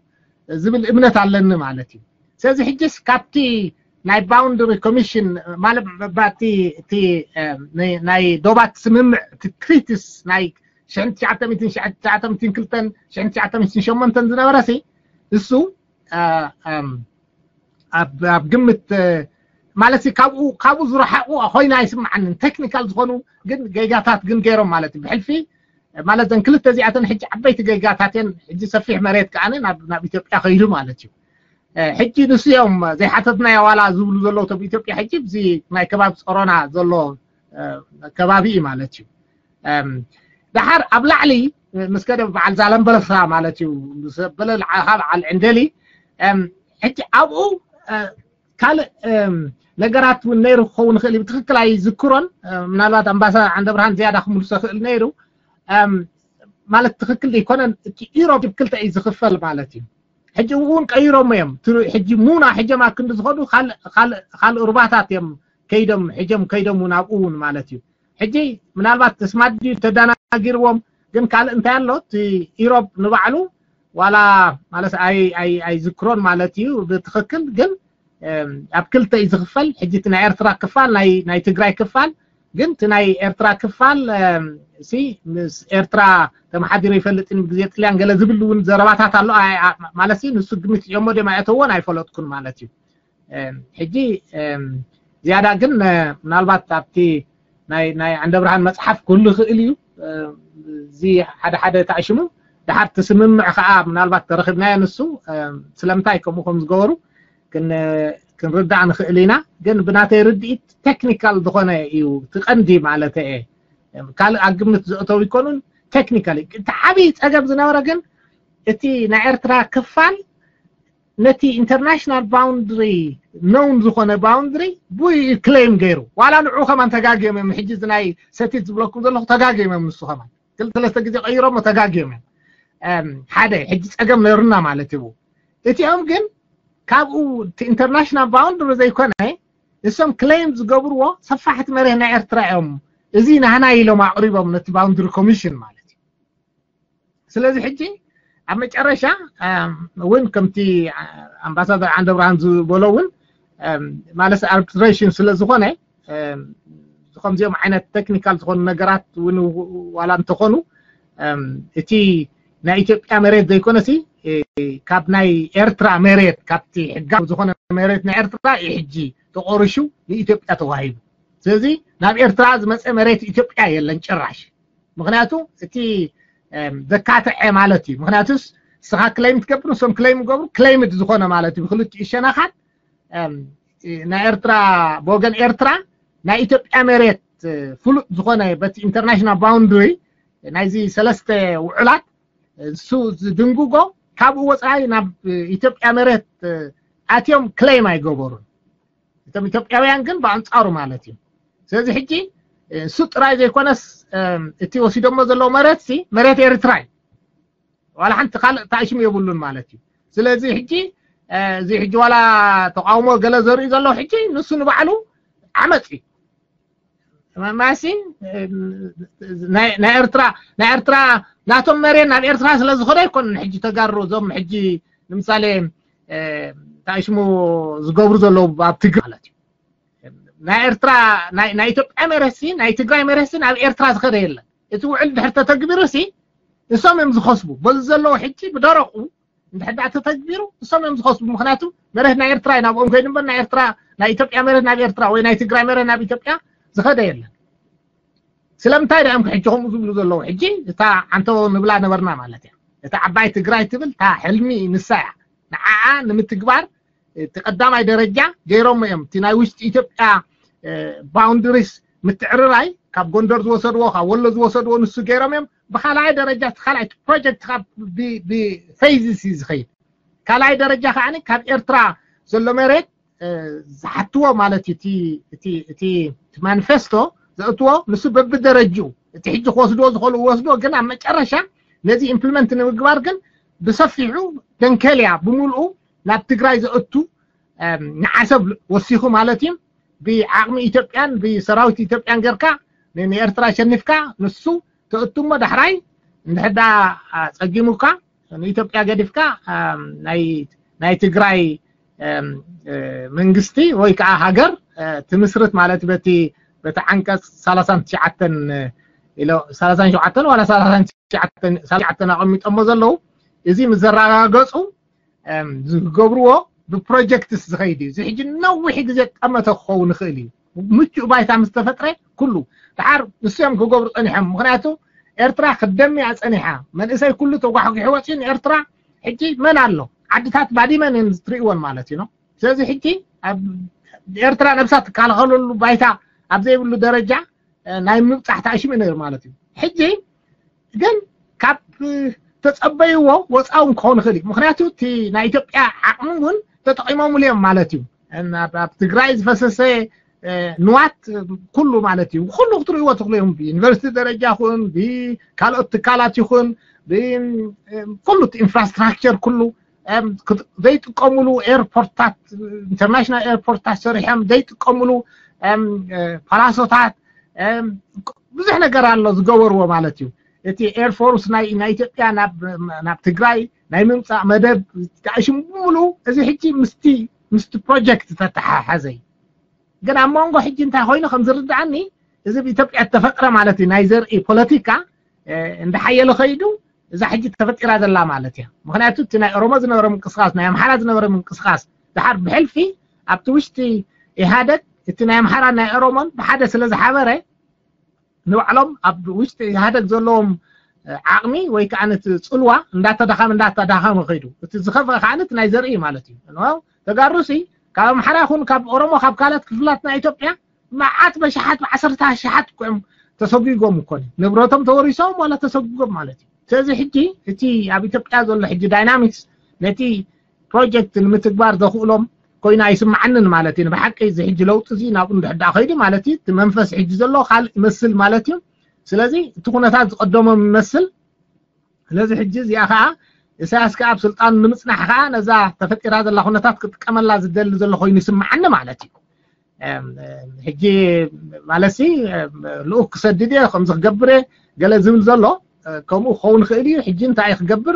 ዝብል እምነት ኣለኒ ማለት እዩ። ስለዚ ሕጅስ ካብቲ ናይ ባውንደሪ ኮሚሽን ማለት ባቲ እቲ እ፣ ናይ- ናይ ዶባት ስምምዕ እቲ ትሪቲስ ናይ ሽሕን ትሽዓተ ሚእትን ሽሕን ትሽዓተ ሚእትን ክልተን ሽሕን ትሽዓተ ሚእትን ሸሞንተን ዝነበረ ሲ እሱ እ፣ እም፣ ኣብ ኣብ ግምት እ፣ ማለት ሲ ካብኡ ካብኡ ዝረሓቑ ኮይና ኣይስምዓንን። ቴክኒካል ዝኾኑ ግን ጌጋታት ግን ገይሮም ማለት እዩ። ብሕልፊ ማለት ዘን ክልተ እዚኣተን ሕጂ ዓበይቲ ጌጋታት እየን። ሕጂ ሰፊሕ መሬት ከኣ ናብ ናብ ኢትዮጵያ ከይዱ ማለት እዩ። እ፣ ሕጂ ንሱ እዮም ዘይሓተትናዮ ዋላ ዝብሉ ዘለዉ እቶም ኢትዮጵያ ሕጂ እዚ ናይ ከባቢ ጸሮና ዘሎ እ፣ ከባቢ እዩ ማለት እዩ። እም፣ ደሓር ኣብ ላዕሊ ምስ ከደ በዓል ዛላምበሳ ማለት እዩ፣ ምስ በለ ለዓኻ በዓል ዕንደሊ እም፣ ሕጂ ኣብኡ እ፣ ካልእ እም፣ ነገራት እውን ነይሩ ክኸውን ይኽእል እዩ። ብትኽክል ኣይዝክሮን። እ፣ ምናልባት ኣምባሳ ዓንደብርሃን ዝያዳ ክምልሶ ይኽእል ነይሩ። እም፣ ማለት ትኽክል ዘይኮነን፣ እቲ ኢሮብ ክልተ እዩ ዝኽፈል ማለት እዩ። ሕጂ እውን ቀይሮሞ እዮም። እቲ ሕጂ ሙና ሕጀም ኣብ ክንዲ ዝኸዱ ካልእ- ካልእ- ካልእ ሩባታት እዮም ከይዶም ሕጀም ከይዶም እውን ኣብኡ እውን ማለት እዩ። ሕጂ ምናልባት ስማት ድዩ ተደናጊርዎም፣ ግን ካልእ እንታይ ኣሎ እቲ ኢሮብ ንባዕሉ ዋላ ማለት ኣይ- ኣይ- ኣይዝክሮን ማለት እዩ ብትኽክል። ግን እም፣ ኣብ ክልተ እዩ ዝኽፈል። ሕጂ እቲ ናይ ኤርትራ ክፋል ናይ ናይ ትግራይ ክፋል ግን እቲ ናይ ኤርትራ ክፋል እም፣ ሲ ምስ ኤርትራ ተመሓዲሩ ይፈልጥን ብግዜ ጥልያን ገለ ዝብል እውን ዘረባታት ኣሎ። ኣይ- ኣ- ማለት ሲ ንሱ ግምት እዮሞ ደም ኣየተዎን ኣይፈለጥኩን ማለት እዩ። እም፣ ሕጂ እም፣ ዝያዳ ግን እ፣ ምናልባት ኣብቲ ናይ ናይ ዓንደብርሃን መጽሓፍ ክህሉ ይኽእል እዩ። እ፣ እዚ ሓደ ሓደ ተኣሽሙ ድሓር ትስምምዕ ከዓ ምናልባት ተረኺብናዮ ንሱ እ፣ ስለምንታይ ከምኡ ከም ዝገበሩ ክን- ክንርዳእ ንኽእል ኢና። ግን ብናተይ ርድኢት ቴክኒካል ዝኾነ እዩ እቲ ቀንዲ ማለት እየ። ካልእ ኣብ ግምት ዘእተው ይኮኑን ቴክኒካል እቲ ዓብዪ ጸገም ዝነበረ ግን እቲ ናይ ኤርትራ ክፋል ነቲ ኢንተርናሽናል ባውንድሪ ኖውን ዝኾነ ባውንድሪ ብኡ እዩ ክሌም ገይሩ። ዋላ ንዑ ከማን ተጋግዮም እዮም። ሕጂ እዚ ናይ ሰቲት ዝብለኩም ዘለኹ ተጋግዮም እዮም። ንሱ ከማን ክልተ ሰለስተ ግዜ ቀይሮሞ ተጋግዮም እዮም። እም፣ ሓደ ሕጂ ጸገም ነይሩና ማለት እዩ። እቲኦም ግን ካብኡ እቲ ኢንተርናሽናል ባውንድሪ ዘይኮነ እሶም ክሌም ዝገብርዎ ሰፋሕቲ መሬት ናይ ኤርትራ እዮም። እዚ ናህና ኢሎም ኣቕሪቦም ነቲ ባውንድሪ ኮሚሽን ማለት እዩ። ስለዚ ሕጂ ኣብ መጨረሻ እም፣ እውን ከምቲ እ፣ ኣምባሳደር ዓንደብርሃን ዝበሎ እውን እም፣ ማለት ኣርቢትሬሽን ስለ ዝኾነ እም፣ ከምዚኦም ዓይነት ቴክኒካል ዝኾኑ ነገራት እውን ዋላ እንተኾኑ እም፣ እቲ ናይ ኢትዮጵያ መሬት ዘይኮነሲ እ፣ ካብ ናይ ኤርትራ መሬት ካብቲ ሕጋዊ ዝኾነ መሬት ናይ ኤርትራ እዩ ሕጂ ተቆሪሹ ንኢትዮጵያ ተዋሂቡ። ስለዚ ናብ ኤርትራ ዝመፀ መሬት ኢትዮጵያ የለን ጭራሽ። ምክንያቱ እቲ እም፣ ዘካትዐ ማለት እዩ። ምክንያቱስ ንስኻ ክሌም ትገብር ንሶም ክሌም ይገብሩ ክሌምድ ዝኾነ ማለት እዩ። ብክልቲኡ ሸነኻት እም፣ ናይ ኤርትራ ብወገን ኤርትራ ናይ ኢትዮጵያ መሬት እ፣ ፍሉጥ ዝኾነ በቲ ኢንተርናሽናል ባውንድሪ ናይዚ ሰለስተ ውዕላት እሱ ዝድንግጎ ካብኡ ወፃኢ ናብ ኢትዮጵያ መሬት እ፣ ኣትዮም ክሌም ኣይገበሩን። እቶም ኢትዮጵያውያን ግን ብኣንጻሩ ማለት እዩ። ስለዚ ሕጂ እ፣ እሱ ጥራይ ዘይኮነስ እም፣ እቲ ወሲዶሞ ዘለዉ መሬት ሲ መሬት ኤርትራ እዩ። ዋላ ሓንቲ ካልእ ታሽም የብሉን ማለት እዩ። ስለዚ ሕጂ እ፣ እዚ ሕጂ ዋላ ተቃውሞ ገለ ዘርኢ ዘሎ ሕጂ ንሱ ንባዕሉ ዓመፅ እዩ። ማ- ማሲ እ፣ ናይ ናይ ኤርትራ ናይ ኤርትራ ናቶም መሬት ናብ ኤርትራ ስለ ዝኸደ ኣይኮነን። ሕጂ ተጋሩ እዞም ሕጂ ንምሳሌ እ፣ ታሽሙ ዝገብሩ ዘለዉ ኣብ ትግራይ ማለት እዩ። ናይ ኤርትራ ናይ ናይ ኢትዮጵያ መሬት ሲ ናይ ትግራይ መሬት ሲ ናብ ኤርትራ ዝኸደ የለን። እቲ ውዕል ድሕር ተተግቢሩ ሲ እሶም እዮም ዝኸስቡ። በዚ ዘለዉ ሕጂ ብደረቁ እንድሕር ደኣ ተተግቢሩ እሶም እዮም ዝኸስቡ። ምክንያቱ መሬት ናይ ኤርትራ እዩ ናብኦም ከይዱ እምበር ናይ ኤርትራ ናይ ኢትዮጵያ መሬት ናብ ኤርትራ ወይ ናይ ትግራይ መሬት ናብ ኢትዮጵያ ዝኸደ የለን። ስለምንታይ ደኣ እዮም ሕጂ ከምኡ ዝብሉ ዘለዉ? ሕጂ እታ ዓንተቦ ንብላ ነበርና ማለት እያ። እታ ዓባይ ትግራይ ትብል እታ ሕልሚ ንሳ እያ። ንዓኣ ንምትግባር እቲ ቀዳማይ ደረጃ ገይሮም እዮም። እቲ ናይ ውሽጢ ኢትዮጵያ boundaries ምትዕርራይ ካብ ጎንደር ዝወሰድዎ፣ ካብ ወሎ ዝወሰድዎ ንሱ ገይሮም እዮም። ብካልኣይ ደረጃ፣ እቲ ካልኣይ ፕሮጀክት ካብ ብ phases እዩ ዝኸይድ። ካልኣይ ደረጃ ከዓ ካብ ኤርትራ ዘሎ መሬት ዝሓትዎ ማለት እዩ። እቲ ማኒፌስቶ ዘእትዎ ንሱ በብደረጅኡ፣ እቲ ሕጂ ክወስድዎ ዝኽእሉ ወስድዎ፣ ግን ኣብ መጨረሻ ነዚ ኢምፕሊመንት ንምግባር ግን ብሰፊሑ ደንከልያ ብምልኡ ናብ ትግራይ ዘእቱ ንዓሰብ ወሲኹ ማለት እዩ። ብዓቕሚ ኢትዮጵያን ብሰራዊት ኢትዮጵያን ጌርካ ንኤርትራ ሸኒፍካ ንሱ ተእቱ እሞ ዳሕራይ እንድሕዳ ጸጊሙካ ንኢትዮጵያ ገዲፍካ ናይ ትግራይ መንግስቲ ወይ ከዓ ሃገር ትምስርት ማለት በቲ በቲ ዓንቀፅ ሰላሳን ትሽዓተን ኢሎ ሰላሳን ሸውዓተን ዋላ ሰላሳን ትሽዓተን ኣቐሚጦሞ ዘለዉ እዚ ምስ ዘረጋገፁ ዝገብርዎ ብፕሮጀክትስ ዝኸይድ እዩ። እዚ ሕጂ ነዊሕ ግዜ ጠመተ ክኸውን ይኽእል እዩ። ምቹእ ባይታ ምስ ተፈጥረ ኩሉ ድሓር ንሱ እዮም ክገብሩ ፀኒሖም። ምክንያቱ ኤርትራ ክደምያ ፀኒሓ መንእሰይ ኩሉ ተጓሕጒሑ ወፂኡ ንኤርትራ ሕጂ መን ኣሎ? ዓድታት ባዲመን እዮም ትርእይወን ማለት እዩ ነው። ስለዚ ሕጂ ኣብ ኤርትራ ነብሳ ትከላኸለሉ ባይታ ኣብ ዘይብሉ ደረጃ ናይ ምብፃሕ ተኣሽሙ ነይሩ ማለት እዩ። ሕጂ ግን ካብ ተፀበይዎ ወፃውን ክኸውን ይኽእል እዩ። ምክንያቱ እቲ ናይ ኢትዮጵያ ዓቕሚ እውን ተጠቂሞምሉ እዮም ማለት እዩ። ኣብ ትግራይ ዝፈሰሰ ንዋት ኩሉ ማለት እዩ። ኩሉ ክትርእይዎ ትኽእሉ እዮም። ብዩኒቨርሲቲ ደረጃ ይኹን ብካልኦት ትካላት ይኹን ኩሉ ኢንፍራስትራክቸር ኩሉ ዘይጥቀሙሉ ኤርፖርታት፣ ኢንተርናሽናል ኤርፖርታት ሰሪሖም ዘይጥቀሙሉ ፓላሶታት ብዙሕ ነገር ኣሎ ዝገበርዎ ማለት እዩ። እቲ ኤርፎርስ ናይ ኢትዮጵያ ናብ ትግራይ ናይ ምምፃእ መደብ ተኣሽሙ ብምሉ እዚ ሕጂ ምስቲ ምስቲ ፕሮጀክት ተተሓሓዘ እዩ። ግን ኣብ መንጎ ሕጂ እንታይ ኮይኑ ከም ዝርድኣኒ እዚ ብኢትዮጵያ እተፈጥረ ማለት እዩ ናይ ዘርኢ ፖለቲካ እንዳሓየለ ከይዱ እዛ ሕጂ ተፈጢራ ዘላ ማለት እያ። ምክንያቱ እቲ ናይ ኦሮሞ ዝነበረ ምንቅስቃስ ናይ ኣምሓራ ዝነበረ ምንቅስቃስ ድሓር ብሕልፊ ኣብቲ ውሽጢ ኢህኣደግ እቲ ናይ ኣምሓራ ናይ ኦሮሞን ብሓደ ስለ ዝሓበረ ንባዕሎም ኣብ ውሽጢ ኢህኣደግ ዘለዎም ዓቕሚ ወይ ከዓ ነቲ ፅልዋ እንዳተዳኸመ እንዳተዳኸመ ከይዱ እቲ ዝኸፍአ ከዓ ነቲ ናይ ዘርኢ ማለት እዩ። ተጋሩሲ ካብ ኣምሓራ ይኹን ካብ ኦሮሞ ካብ ካልኦት ክፍላት ናይ ኢትዮጵያ መዓት በሽሓት ብዓሰርተ ኣሽሓት እኮ እዮም ተሰጒጎም እኮ ንብረቶም ተወሪሶም ዋላ ተሰጒጎም ማለት እዩ። ስለዚ ሕጂ እቲ ኣብ ኢትዮጵያ ዘሎ ሕጂ ዳይናሚክስ ነቲ ፕሮጀክት ንምትግባር ዘኽእሎም ኮይኑ ኣይስምዓንን ማለት እዩ። ብሓቂ እዚ ሕጂ ለውጢ እዚ ናብኡ እንድሕር ደኣ ከይዱ ማለት እዩ እቲ መንፈስ ሕጂ ዘሎ ካልእ ይመስል ማለት እዩ። ስለዚ እቲ ኩነታት ዝቐደሞም ይመስል። ስለዚ ሕጂ እዚኣ ከዓ ኢሳያስ ከዓ ኣብ ስልጣን ንምፅናሕ ከዓ ነዛ ተፈጢራ ዘላ ኩነታት ክጥቀመላ ዝደሊ ዘሎ ኮይኑ ይስምዓኒ ማለት እዩ። ሕጂ ማለትሲ ልኡክ ክሰድድ እየ ከምዚ ክገብር እየ ገለ ዝብል ዘሎ ከምኡ ክኸውን ይኽእል እዩ። ሕጂ እንታይ ክገብር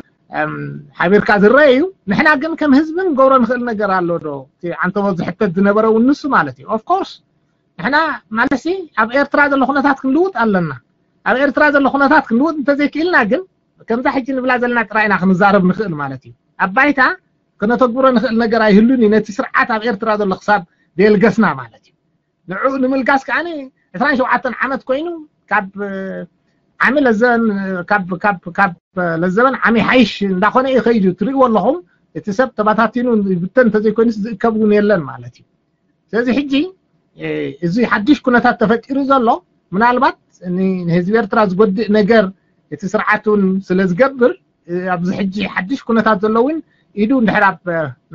ሓቢርካ ዝረአ እዩ። ንሕና ግን ከም ህዝቢ ንገብሮ ንኽእል ነገር ኣሎ ዶ? ዓንተቦ ዝሕተት ዝነበረ እውን ንሱ ማለት እዩ። ኦፍኮርስ ንሕና ማለትሲ ኣብ ኤርትራ ዘሎ ኩነታት ክንልውጥ ኣለና። ኣብ ኤርትራ ዘሎ ኩነታት ክንልውጥ እንተዘይክእልና ግን ከምዛ ሕጂ ንብላ ዘለና ጥራይ ኢና ክንዛረብ ንኽእል ማለት እዩ። ኣብ ባይታ ክነተግብሮ ንኽእል ነገር ኣይህሉን እዩ። ነቲ ስርዓት ኣብ ኤርትራ ዘሎ ክሳብ ደየልገስና ማለት እዩ። ንዕኡ ንምልጋስ ከዓ ዕስራን ሸውዓተን ዓመት ኮይኑ ካብ ዓሚ ለዘበን ካብ ካብ ካብ ለዘበን ዓሚ ሓይሽ እንዳኾነ እዩ ከይዱ ትርእይዎ ኣለኹም። እቲ ሰብ ተባታቲኑ ይብተን እንተዘይኮይኑስ ዝእከብ እውን የለን ማለት እዩ። ስለዚ ሕጂ እዚ ሓድሽ ኩነታት ተፈጢሩ ዘሎ ምናልባት ንህዝቢ ኤርትራ ዝጎድእ ነገር እቲ ስርዓት እውን ስለ ዝገብር ኣብዚ ሕጂ ሓድሽ ኩነታት ዘሎ እውን ኢዱ እንድሕር ኣብ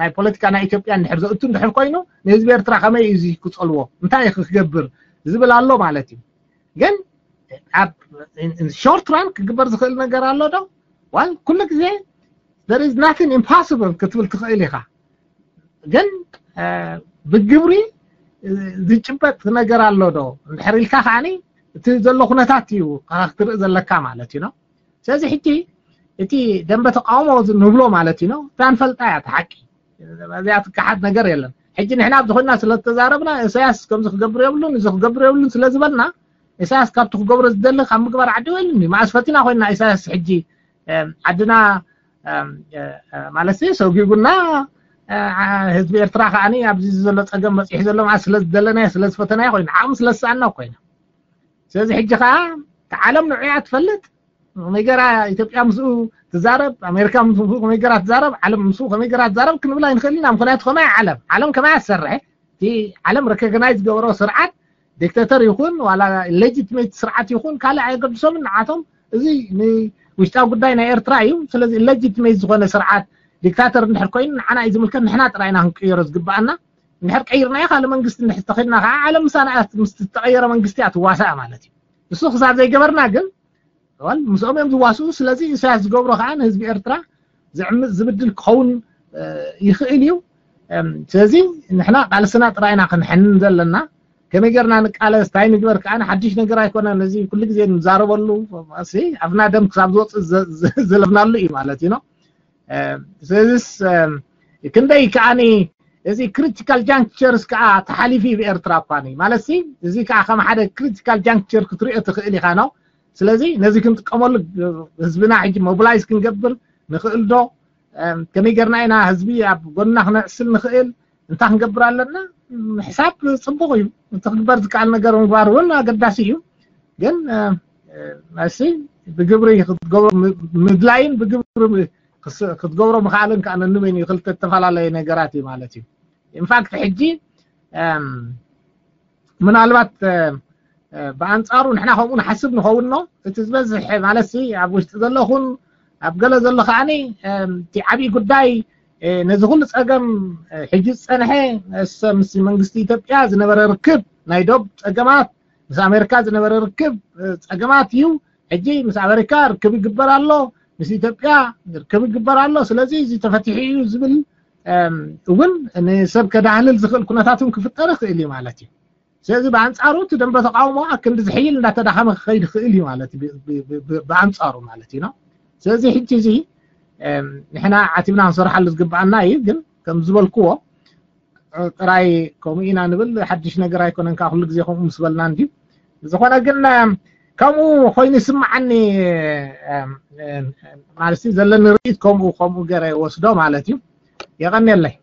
ናይ ፖለቲካ ናይ ኢትዮጵያ እንድሕር ዘእቱ እንድሕር ኮይኑ ንህዝቢ ኤርትራ ከመይ እዩ እዚ ክፀልዎ እንታይ እዩ ክገብር ዝብል ኣሎ ማለት እዩ። ግን ኣብ ሾርት ራን ክግበር ዝኽእል ነገር ኣሎ ዶ? ዋል ኩሉ ግዜ there is nothing impossible ክትብል ትኽእል ኢኻ። ግን ብግብሪ ዝጭበጥ ነገር ኣሎ ዶ እንድሕር ኢልካ ከዓኒ እቲ ዘሎ ኩነታት እዩ ክትርኢ ዘለካ ማለት እዩ ነው። ስለዚ ሕጂ እቲ ደንበ ተቃውሞ ንብሎ ማለት እዩ ነው እታ ንፈልጣ እያ እቲ ሓቂ። እዚኣ ትከሓድ ነገር የለን። ሕጂ ንሕና ኣብዚ ኮይና ስለ ዝተዛረብና ኢሳያስ ከምዚ ክገብር የብሉን እዚ ክገብር የብሉን ስለ ዝበልና ኢሳያስ ካብቲ ክገብሮ ዝደሊ ካብ ምግባር ዓዲ ወይሉኒ መኣስ ፈቲና ኮይና ኢሳያስ ሕጂ ዓድና ማለት ሰጉጉና ህዝቢ ኤርትራ ከዓ ኣብዚ ዘሎ ፀገም መፅሒ ዘሎ መዓስ ስለ ዝደለናዮ ስለ ዝፈተናዮ ኮይና ዓቕሚ ስለ ዝሰኣና ኮይና ስለዚ ሕጂ ከዓ ዓለም ንዑያ ትፈልጥ ከመይ ገራ ኢትዮጵያ ምስኡ ትዛረብ፣ ኣሜሪካ ምስኡ ከመይ ገራ ትዛረብ፣ ዓለም ምስኡ ከመይ ገራ ትዛረብ ክንብል ኣይንኽእል ኢና። ምክንያቱ ከማይ ዓለም ዓለም ከማይ ኣሰርሐ እቲ ዓለም ረኮግናይዝ ዝገበሮ ስርዓት ዲክታተር ይኹን ዋላ ሌጂትሜት ስርዓት ይኹን ካልእ ኣየገድሶምን። ንዓቶም እዚ ንውሽጣዊ ጉዳይ ናይ ኤርትራ እዩ። ስለዚ ሌጂትሜት ዝኾነ ስርዓት ዲክታተር እንድሕር ኮይኑ ንዓና እዩ ዝምልከት። ንሕና ጥራይና ክንቅየሮ ዝግብኣና። እንድሕር ቀይርናዮ ካልእ መንግስቲ እንድሕር ተኸድና ከዓ ዓለም ምሳና ምስ ዝተቐየረ መንግስቲ እያ ትዋሳእ ማለት እዩ። እሱ ክሳብ ዘይገበርና ግን ወል ምስኦም እዮም ዝዋስኡ። ስለዚ ኢሳያስ ዝገብሮ ከዓ ንህዝቢ ኤርትራ ዝዕምፅ ዝብድል ክኸውን ይኽእል እዩ። ስለዚ ንሕና ቃልስና ጥራይና ክንሕንን ዘለና። ከመይ ጌርና ንቃለስ እንታይ ንግበር ከዓ ሓድሽ ነገር ኣይኮነን። እዚ ኩሉ ግዜ ንዛረበሉ ኣፍና ደም ክሳብ ዝወፅእ ዘለፍናሉ እዩ ማለት እዩ። ስለዚስ ክንደይ ከዓኒ እዚ ክሪቲካል ጃንክቸርስ ከዓ ተሓሊፉ እዩ ብኤርትራ እኳ ማለት እዚ ከዓ ከም ሓደ ክሪቲካል ጃንክቸር ክትሪኦ ትኽእል ኢኻ ነው። ስለዚ ነዚ ክንጥቀመሉ ህዝብና ሕጂ ሞቢላይዝ ክንገብር ንኽእል ዶ? ከመይ ጌርና ኢና ህዝቢ ኣብ ጎንና ክነዕስል ንኽእል? እንታይ ክንገብር ኣለና? ምሕሳብ ፅቡቕ እዩ። እቲ ክግበር ዝከኣል ነገር ምግባር እውን ኣገዳሲ እዩ። ግን እሲ ብግብሪ ክትገብሮ ምድላይን ብግብሪ ክትገብሮ ምኽኣልን ከዓ ነንበይኑ ክልተ ዝተፈላለየ ነገራት እዩ ማለት እዩ። ኢንፋክት ሕጂ ምናልባት ብኣንፃሩ ንሕና ከምኡ ንሓስብ ንኸውን ኖ እቲ ዝበዝሕ ማለት ኣብ ውሽጢ ዘለኹን ኣብ ገለ ዘሎ ከዓኒ እቲ ዓብዪ ጉዳይ ነዚ ኩሉ ፀገም ሕጂ ዝፀንሐ ምስ መንግስቲ ኢትዮጵያ ዝነበረ ርክብ ናይ ዶብ ፀገማት ምስ ኣሜሪካ ዝነበረ ርክብ ፀገማት እዩ። ሕጂ ምስ ኣሜሪካ ርክብ ይግበር ኣሎ፣ ምስ ኢትዮጵያ ርክብ ይግበር ኣሎ። ስለዚ እዚ ተፈቲሑ እዩ ዝብል እውን ንሰብ ከዳህልል ዝኽእል ኩነታት እውን ክፍጠር ይኽእል እዩ ማለት እዩ። ስለዚ ብኣንፃሩ እቲ ደንበ ተቃውሞ ኣክንዲ ዝሕይል እንዳተዳኸመ ክኸይድ ይኽእል እዩ ማለት እዩ። ብኣንፃሩ ማለት እዩ። ስለዚ ሕጂ እዚ ንሕና ዓቲብና ክንሰርሓሉ ዝግብኣና እዩ። ግን ከም ዝበልክዎ ጥራይ ከምኡ ኢና ንብል ሓድሽ ነገር ኣይኮነን። ከዓ ኩሉ ግዜ ከምኡ ምስ በልና እንዲ ዝኾነ ግን ከምኡ ኮይኑ ይስምዓኒ ማለት ዘለኒ ርኢት ከምኡ ከምኡ ገረ ወስዶ ማለት እዩ። የቐንየለይ።